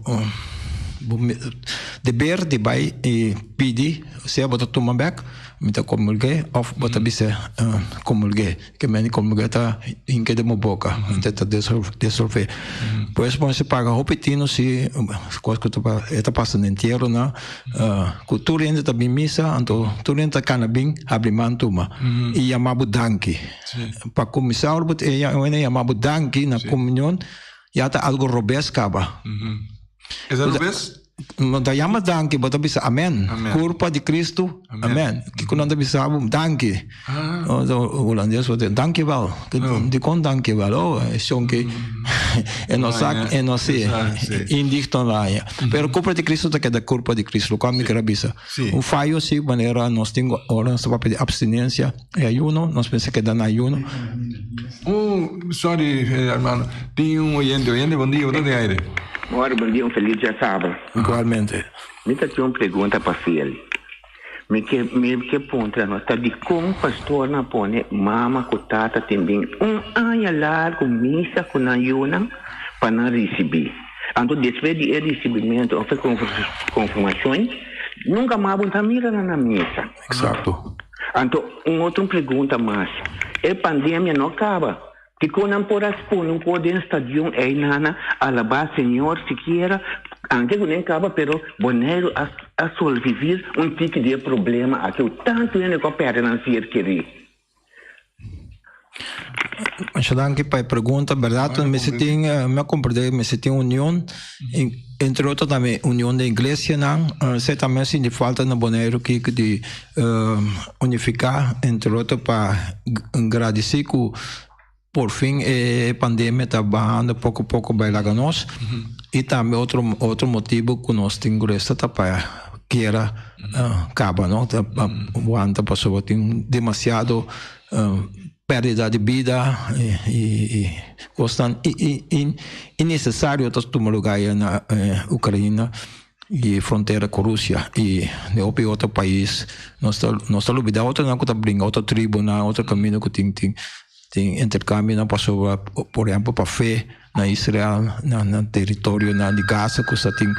deber di bay y pidi, sea bo ta tuma bek, mi ta comulgu'é, of bo ta bisa comulgu'é. Ke men komulgá ta hinka den bo boka, antes ta desolvé. Pues bo mester paga hopi tino si kos ku ta e ta pasa den entieronan, ku tur hende ta bin misa, anto tur hende ta kana bin habri man tuma i yama bo danki. Pa kuminsá ora bo ta e hende yama bo danki na komunion ya ta algu robes kaba. E ta robes? No ta yama danki, bo ta bisa amen. Kurpa di Kristu, amen. Kiko nan ta bisa bo? Danki. Hulandes bo ta danki wel. Dikon danki wel? Oh, e shon ki e no sa, e no si. Indigto na haña. Pero kurpa di Kristu ta keda kurpa di Kristu, lokual mi kere bisa. Un fayo si manera nos tin ora nos ta papia di abstinensia i ayuno, nos mester keda na ayuno. Oh, sorry, hermano. Tin un oyente. Oyente, bon dia. Bo ta den aire. Mori, bon dia. Un feliz djasabra. Igualmente. Mi ta tin un pregunta pa Feli. Mi ke mi ke puntra nos ta dikon pastornan pone mama ku tata tin bin un aña largu misa ku nan yunan pa nan risibí. Anto despues di e risibimentu òf e konfirmashon nunka mas bo ta mira nan na misa. Eksakto. Anto un otro pregunta mas, e pandemia no kaba, dikon nan por a spone un kos den stadion ei nana alabá Señor sikiera, anke ku nen kaba pero Boneiru a a solvivir un tiki di e problema aki ku tantu hende ku a pèrdè nan ser kerí. Masha danki pa e pregunta. Berdad mester tin, mi a comprende mester tin union, entre otro tambe union den iglesianan. Esei tambe a sinti falta na Boneiru kiko di unifica, entre otro pa gradeci cu por fin e pandemia ta bahando poco poco bai laga nos. Y tambe otro otro motibo cu nos tin gruesa ta pa kiera caba no, ta wanta pasobra tin demasiado Pèrdida di bida i kosnan innecesario ta tuma lugá ya na Ukraina i frontera ku Rusia i den hopi otro pais. Nos ta nos ta lubidá otronan ku ta bringa otro tribunan, otro kaminda ku tin tin tin interkambionan pasobra por ehèmpel pa fe. Na Israel, na nan teritorionan di Gaza ku sa tin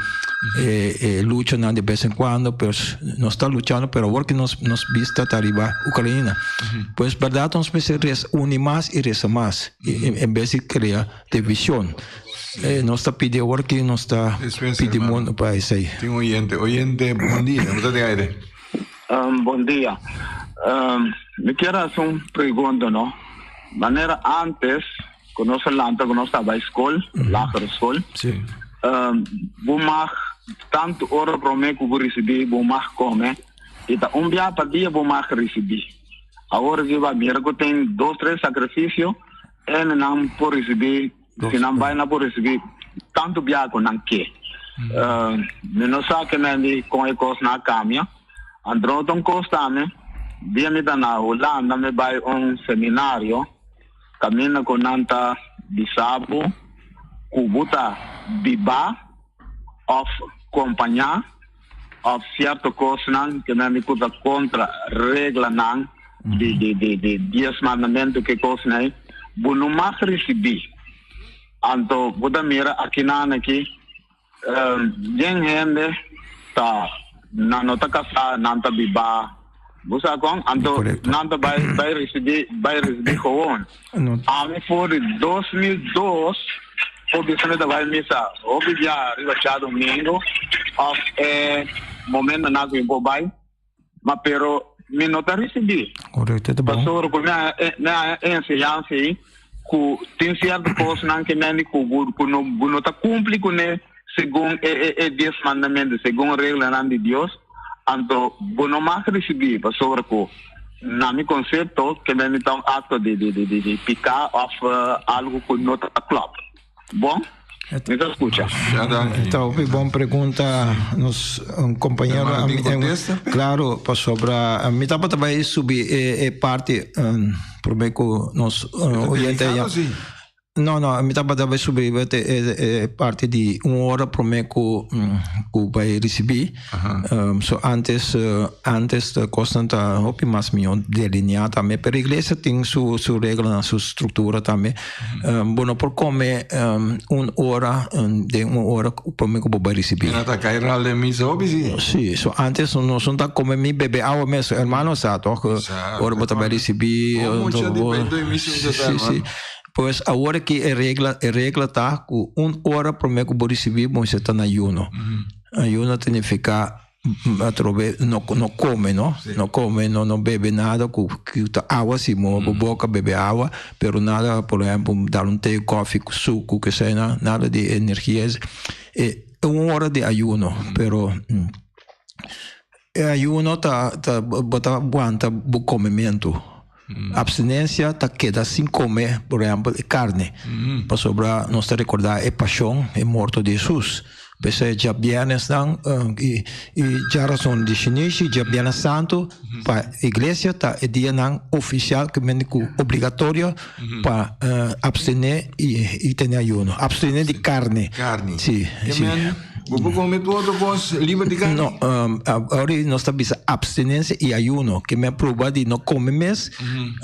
e e luchanan di bes en kuando, pues nos ta luchando pero awor ku nos nos bista ta riba Ukraina. Pues bèrdat nos mester resa uni mas i resa mas en bes di krea divishon. Eh, nos ta pidi awor ki nos ta pidi mundo pa esei. Tin oyente, oyente, bon dia, bo ta den aire. Um, bon dia. Um, mi kier haci un pregunta, no? Manera antes, cu nos a lanta, cu nos taba school, mm -hmm. lagere school. Sí. Um, bo mag tanto ora prome cu bo ricibi, bo mag come. Y ta un bia pa dia bo mag ricibi. Awor ki ba mira cu tin dos, tres sacrificio, en nan por ricibi, si nan bai nan por ricibi tanto bia cu nan ke. Uh, mi no sa ke men di con e cos na cambia. Anto un cos tambe, dia mi ta na Hulanda mi bai un seminario, caminda cu nan ta bisa bo cu bo ta biba of compaña of cierto cosnan ke men di cu ta contra reglanan di di di di dies mandamento ke cosnan ei, bo no mag ricibi. Anto bo ta mira akinan aki Yen hende ta nan no ta kasá, nan ta bibá. Bo sa kon? Anto nan ta bai bai risibí bai risibí gewoon. Ami for di 2002 por bisa mi ta bai misa hopi bia riba djadomingo òf e momentonan ku mi por bai. Ma pero mi no ta risibí. Correcto, ta bon. Pasobra ku mi a mi a enseñansa ei ku tin sierto kosnan ke mende ku bo ku no bo no ta kumpli kuné segun e e e dies mandamentu, segun reglanan di Dios, anto bo no mag risibí pasobra ku na mi konsepto ke mende ta un akto di di di di piká òf algu ku no ta klòp. Bon, mi ta scucha. Ja, danki. Ta hopi bon pregunta nos un compañero. Hermano, tin contesta? Claro, pasobra mi tabata bai subi e, e parti um, prome cu nos oyente Delicado, ya. sí. No, no, mi tabata bai subi e, e, e parti di un ora prome cu, cu bai ricibi. Um, so antes, uh, antes de cosnan ta hopi mas mihor delineá tambe, pero iglesia tin su, su reglanan, su structura tambe. Um, bo no por come um, un ora, um, den un ora prome cu bo bai ricibi. En ta kai ral den misa hopi si. Sí, so antes no son ta come mi bebe awa mes, hermano sa toch, ora bo ta bai ricibi. Oh, mucha di bai doy misa Sí, sí. Pues awor aki e regla, e regla ta cu un ora prome cu bo ricibi bo mester ta na ayuno. Ayuno ta nifica atrobe no no come no, no come, no no bebe nada cu cu ta awa si moha bo boca bebe awa, pero nada por ehempel dar un te, koffie cu sucu kesena, nada di energia e un ora di ayuno, pero e ayuno ta ta bo ta wanta bo comemento. Abstinencia ta keda sin come, por ehempel, e carne, pasobra nos ta recorda e pasion, e morto di Jesus. P'esei djabièrnèsnan i i djarason di shinishi, djabièrnè santu, pa iglesia ta e dianan ofisial ku mende ku obligatorio pa abstené i i tene ayuno. Abstené di carne. Carne. Si, si. Bo por come tur otro cos liber di carne? No, awor nos ta bisa abstinencia y ayuno, ke mi a proba di no come mes,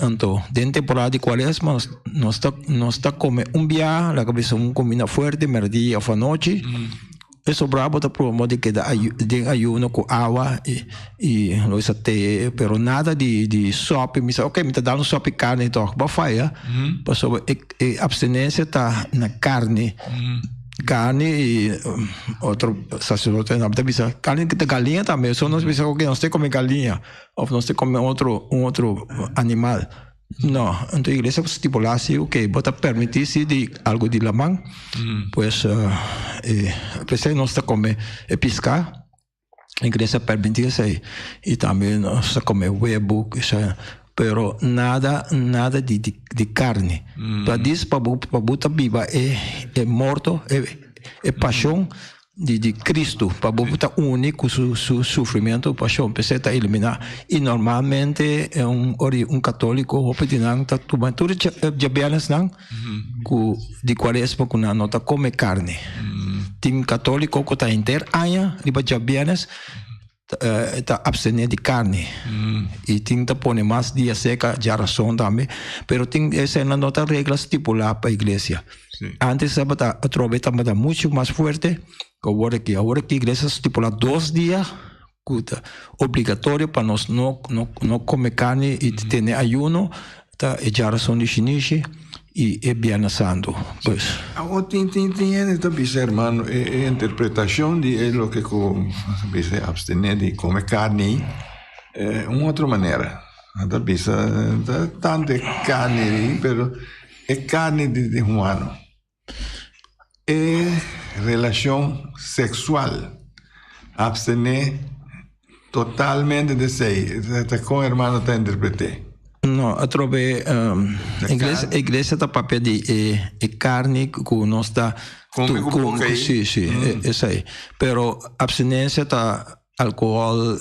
anto den temporada di cuaresma nos nos ta nos ta come un bia, laga bisa un comida fuerte merdia of anochi, e sobra bo ta proba modo di keda den ayuno cu awa y y lo bisa te, pero nada di di sopi, mi sa ok mi ta dal un sopi carne toch, bo a faya, pasobra e e abstinencia ta na carne. Carne y otro sacerdote nan ta bisa carne ta galiña tambe so nos bisa oke nos te come galiña of nos te come otro un otro animal no enton iglesia stipula asi oke bo ta permiti si di algo di laman pues e p'esei nos ta come e pisca Iglesia permiti esei y tambe nos ta come webu pero nada nada di di carne ta dis pa bo pa bo ta biba e e morto e e pasion di di Cristo pa bo ta uni cu su su sufrimento pasion p'esei ta elimina y normalmente un ora un catolico hopi di nan ta tuma tur e djabièrnèsnan Ku di kuaresma ku nan no ta kome karni. Tin katoliko ku ta henter aña riba djabièrnès ta abstené di karni. I tin ta pone mas dia seka djarason tambe. Pero tin eseinan no ta regla stipulá pa iglesia. Antes tabata atrobe tabata muchu mas fuerte ku awor aki. Awor aki iglesia stipulá dos dia ku ta obligatorio pa nos no no no kome karni i tene ayuno ta e djarason di shinishi. I e Biernes Santu, pues. Awor tin tin tin hende ta bisa hermano e e interpretacion di e loke ku bisa abstene di come carni e un otro manera. Nan ta bisa ta tanto e carni ei pero e carni di di humano e relacion sexual abstene Totalmente di esei. Ta kon hermano ta interpreté? No, atrobe iglesia, iglesia ta papia di e, e carni ku nos ta Come ku boka ei. Sí, sí, esei. Pero abstinencia ta alcohol,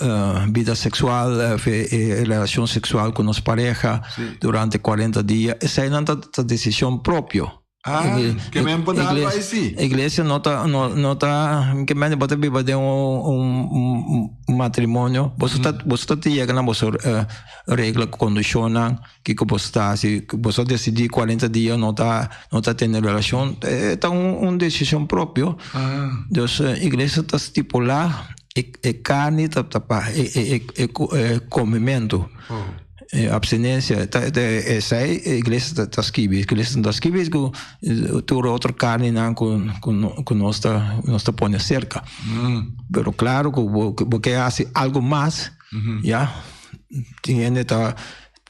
bida sexual, e relacion sexual ku nos pareha durante 40 dia. Eseinan ta decision propio. Ah, ke men por dar bai si. Iglesia no ta no no ta ke men bo ta biba den un un un matrimonio boso ta boso ta yega na boso regla kondishonnan kiko boso ta hasi boso a desidí kuarenta dia no ta no ta tene relashon e ta un un desishon propio dus iglesia ta stipulá e e karni ta ta pa e e e komementu. E abstinencia ta esei e iglesia ta skibi iglesia no ta skibi ku tur otro karninan ku ku nos ta nos ta pone serka pero klaro ku bo bo ke hasi algo mas ya tin hende ta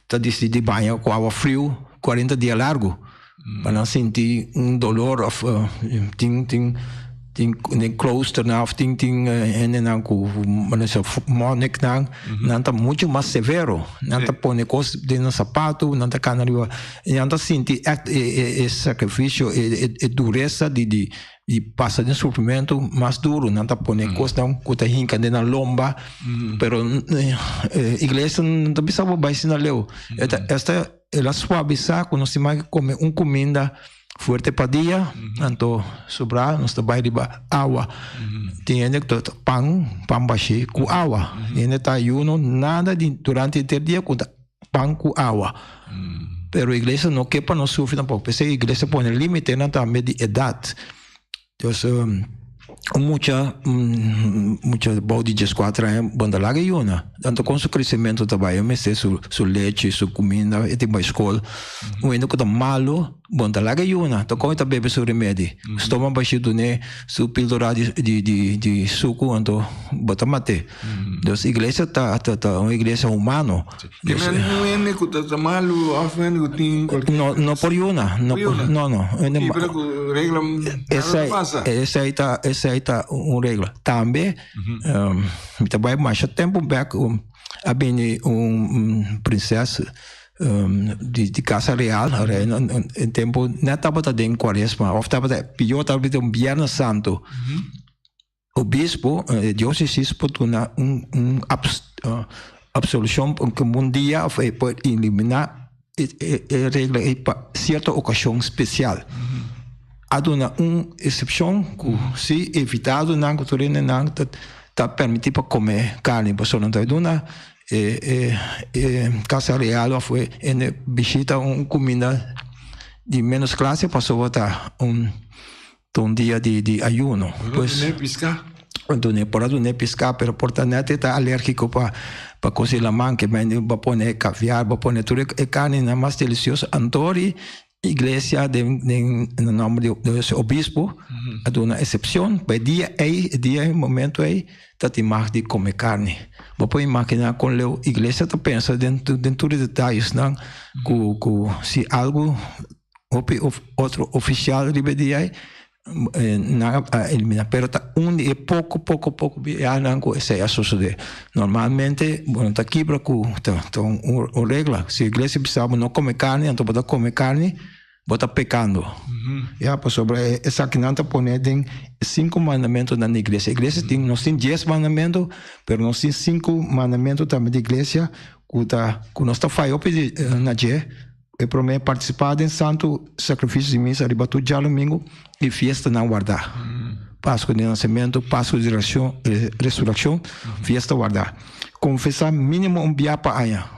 ta disidi baña ku awa friu kuarenta dia largu. Pa nan sinti un dolor of tin tin tin den kloosternan of tin tin hendenan ku monniknan nan ta mucho mas severo nan ta pone kos den nan sapatu nan ta kana riba nan ta sinti ègt e e e sakrifisio e e duresa di di di pasa den sufrimentu mas duru nan ta pone kosnan ku ta hinka den nan lomba pero iglesia no ta bisa bo bai asina leu esta. El a suavisá ku nos tin mag kome un kuminda fuerte pa dia, anto sobrá nos ta bai riba awa. Tin hende ku ta pan, pan bashí ku awa. Tin hende ta ayuno nada di durante henter dia ku ta pan ku awa. Pero iglesia no ke pa nos sufri tampoco. P'esei iglesia pone límitenan tambe di edat. Dus un mucha mucha bou di dieskuater aña bo no ta laga yuna. Tanto kon su kresementu ta bai, e mester su su lechi, su kuminda, e tin bai skol. Un hende ku ta malu bo no ta laga yuna, ta kon e ta bebe su remedi. Stoma bashí dun'é su pildora di di di di suku anto bo ta mat'é. Dus iglesia ta ta un iglesia humano. Te men un hende ku ta malu òf un hende ku tin kualke. No, no por yuna. No por yuna. No, no. I pero ku regla nada ta pasa. Esei ta, esei ta un regla. Tambe, mi ta bai masha tempu bek a bini un prinses di di casa real, reina, e tempu net tabata den kuaresma òf tabata pió tabata un biernes santu. Obispo, e diócesis por duna un un absolucion como un dia of e por elimina e e regla ei pa cierto ocasion special. A duna un excepcion cu si invitadonan cu tur hendenan ta ta permiti pa come carni pasobra nan ta duna e e e casa real of e hende bishita un cuminda di menos clase pasobra ta un Ta un dia di di ayuno. Pues, Dun'é piská? Dun'é, por a dun'é piská, pero por ta nèt e ta alérgiko pa pa kos di laman, ke men bo a pone kaviar, bo a pone tur e karninan mas delisioso. Anto di iglesia den den na nòmber di di su obispo a duna esepshon pa e dia ei, e dia ei, momento ei ta tin mag di kome karni. Bo por imaginá kon leu iglesia ta pensa den den tur e detayesnan ku ku si algu Hopi of otro oficial riba e dia ei nan a elimina pero ta un di e poco poco poco biahanan cu esey a sosode. Normalmente bo no ta kibra cu ta ta un regla si iglesia bisa bo no come carni anto bo ta come carni bo ta pecando ya pasobra esakinan ta pone den e cinco mandamentonan di iglesia. Iglesia tin nos tin dies mandamento pero nos tin cinco mandamento tambe di iglesia cu ta cu nos ta faya hopi na dje. E promé partisipá den santu sakrifisio di misa riba tur djadumingu i fiestanan wardá, Pasku di Nasementu, Pasku di Resurekshon, fiesta wardá. Konfesá mínimo un bia pa aña.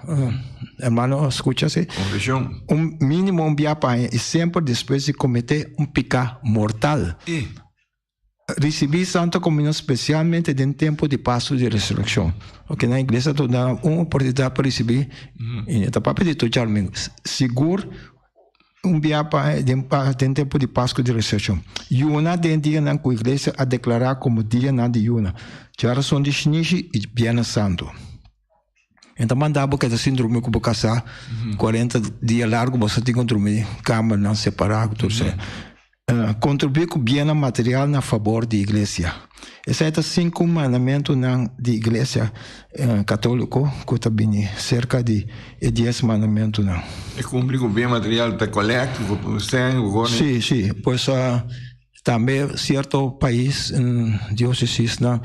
Hermano a skucha si? Konfeshon. Un mínimo un bia pa aña i semper despues di kometé un piká mortal. Risibí Santa Komunion spesialmente den tempu di Pasku di Resurekshon. Oke, na iglesia ta duna un oportunidat pa risibí i e ta papia di tur djadumingu. Sigur. un bia pa den pa den tempu di Pasku di Resurreccion. Yuna den dianan ku iglesia a deklará komo dianan di yuna, djarason di shinishi i Biernes Santu. E ta manda bo keda sin drumi ku bo kasá 40 dia largu bo sa tin ku drumi kamernan separá ku tur esei. Kontribuí ku biennan material na fabor di iglesia. Esei ta sinku mandamentunan di iglesia katóliko ku ta bini serka di e dies mandamentunan. E kumpli ku bien material ta kolèkt ku sèn ku kos. Sí, sí. Pues tambe sierto pais diósesisnan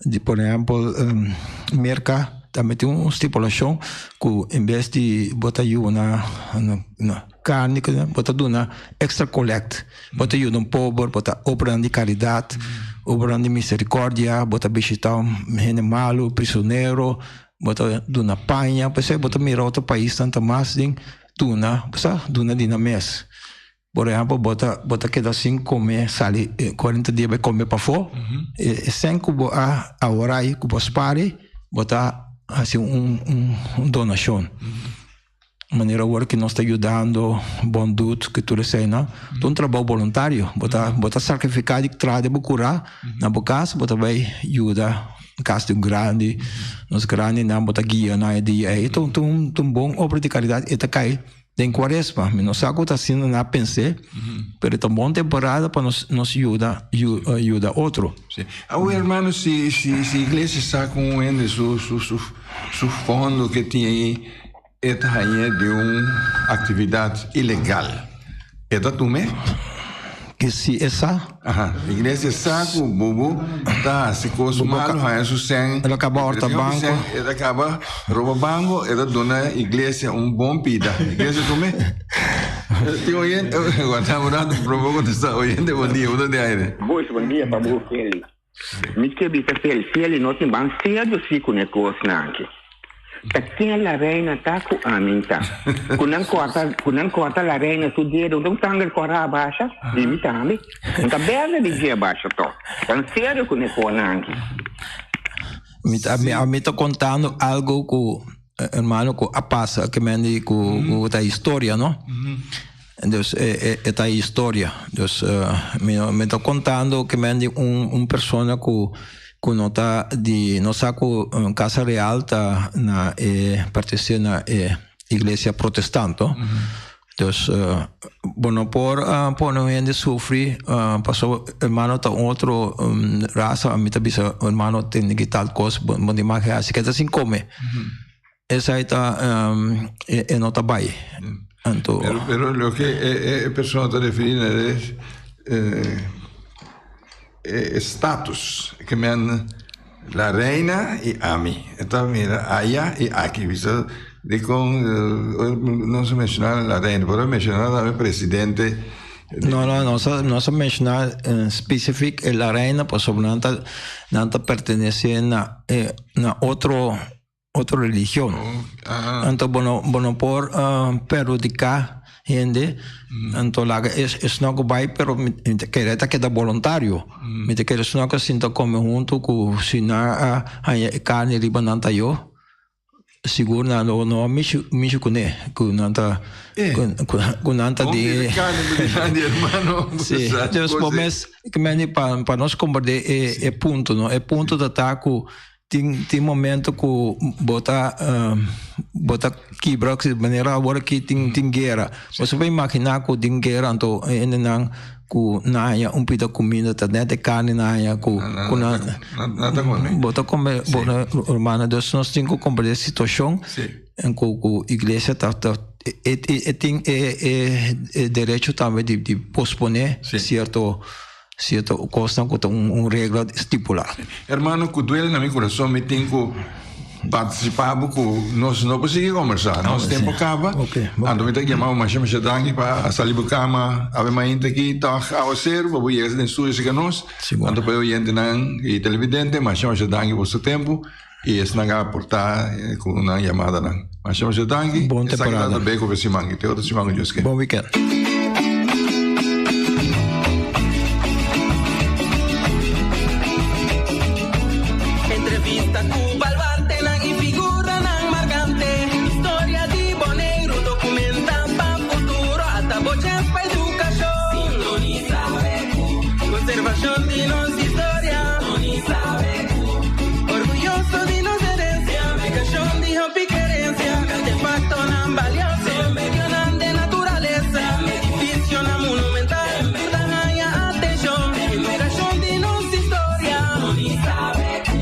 di por ehèmpel Merka tambe tin un stipulashon ku en bes di bo ta yuna Karni ku bo ta duna extra collect. Bo ta yuda un pober, bo ta obranan di karidat, obranan di misericordia, bo ta bishita un hende malu, prisonero, bo ta duna paña. P'esei bo ta mira otro paisnan ta mas den duna, bo sa, duna di nan mes. Por ehempel, bo ta bo ta keda sin kome, sali 40 dia bai kome pafó. E sèn ku bo a ahorá ei, ku bo spar ei, bo ta hasi un un donashon. Manera awor ki nos ta yudando Bon Doet ku tur eseinan, ta un trabou boluntario. Bo ta bo ta sakrifiká di traha den bo kurá na bo kas, bo ta bai yuda kas di un grandi, nos grandinan bo ta guia nan e dia ei. Ta un ta un bon obra di karidat, e ta kai den kuaresma. Mi no sa ku ta asina nan a pens'é, pero e ta un bon temporada pa nos nos yuda yuda otro. Sí. Awor hermano si si si iglesia sa ku un hende su su su fondo ke tin ei E ta hañ'é di un aktividat ilegal. E ta tum'é? Ke si e sa? Aha. Iglesia sa ku bubu ta hasi kos malu, haña su sèn. El a kaba òrta banko. E ta kaba roba banko, e ta duna iglesia un bon pida. Iglesia tum'é? Tin oyente, wanta un rato, proba kontestá. Oyente, bon dia, bo ta di aire. Boys, bon dia pa bo, Feli. Mi ke bisa Feli, Feli no tin ban serio si ku ne kosnan aki. Ta ken la reina ta ku ami ta. Ku nan korta, ku nan korta la reina su dedo, un sanger kora a basha, di mi tambe. Un ta berde di dje basha to. Tan serio ku ne konan aki. Mi ta, mi, mi ta kontando algo ku hermano ku a pasa ke men di ku ku ta historia no. Dus e e ta historia. Dus mi mi ta kontando ke men di un un persona ku ku no ta di no sa ku Casa Real ta na e pertenesé na e iglesia protestant no. Dus bo no por pone un hende sufri pasobra hermano ta un otro rasa mi ta bisa hermano tene ki tal kos bo no tin mag hasi ke ta sin kome. Esei ta e no ta bai. Anto Pero pero loke e e persona ta referi na es e status ke men la reina i ami. E ta mira aya i aki. Bisa dikon nos a menshoná la reina pero a menshoná tambe presidente. No no nos a nos a menshoná spesifik e la reina pasobra nan ta nan ta pertenesé na e na otro otro religion. Anto bo no bo no por perhudiká hende, anto laga esnan ku bai pero mi ta kere ta keda boluntario. Mi ta kere esnan ku a sinta kome huntu ku si nan a haña e karni riba nan tayo, sigur nan lo no a mishi mishi kuné ku nan ta ku nan ta di si dus bo mes pa nos komprende e punto no e punto ta ta ku Tin tin momento ku bo ta bo ta kibra manera awor aki tin tin guera. Bo sa por imaginá ku tin guera anto e hendenan ku nan haña un pita kuminda ta nèt e karni nan haña ku ku nan bo ta kome bo hermano dus nos tin ku komprendé e situashon ku ku iglesia ta ta e e tin e e derecho tambe di di posponé sierto Cierto cosnan cu ta un regla stipula. Hermano, cu duele na mi curason mi tin cu participa bo cu nos no por sigui conversa. Nos tempo caba. Anto mi ta yama bo masha masha danki pa a sali bo cama awe mainta aki tog awaceru pa bo yega den studio cerca nos. Anto pa e oyentenan y televidente masha masha danki pa boso tempo y esnan a aporta cu nan yamadanan. Masha masha danki. Bon temporada. Esaki ta Beko pa e siman aki. Te otro siman cu Dios ke. Bon weekend. Entrevista cu baluarte.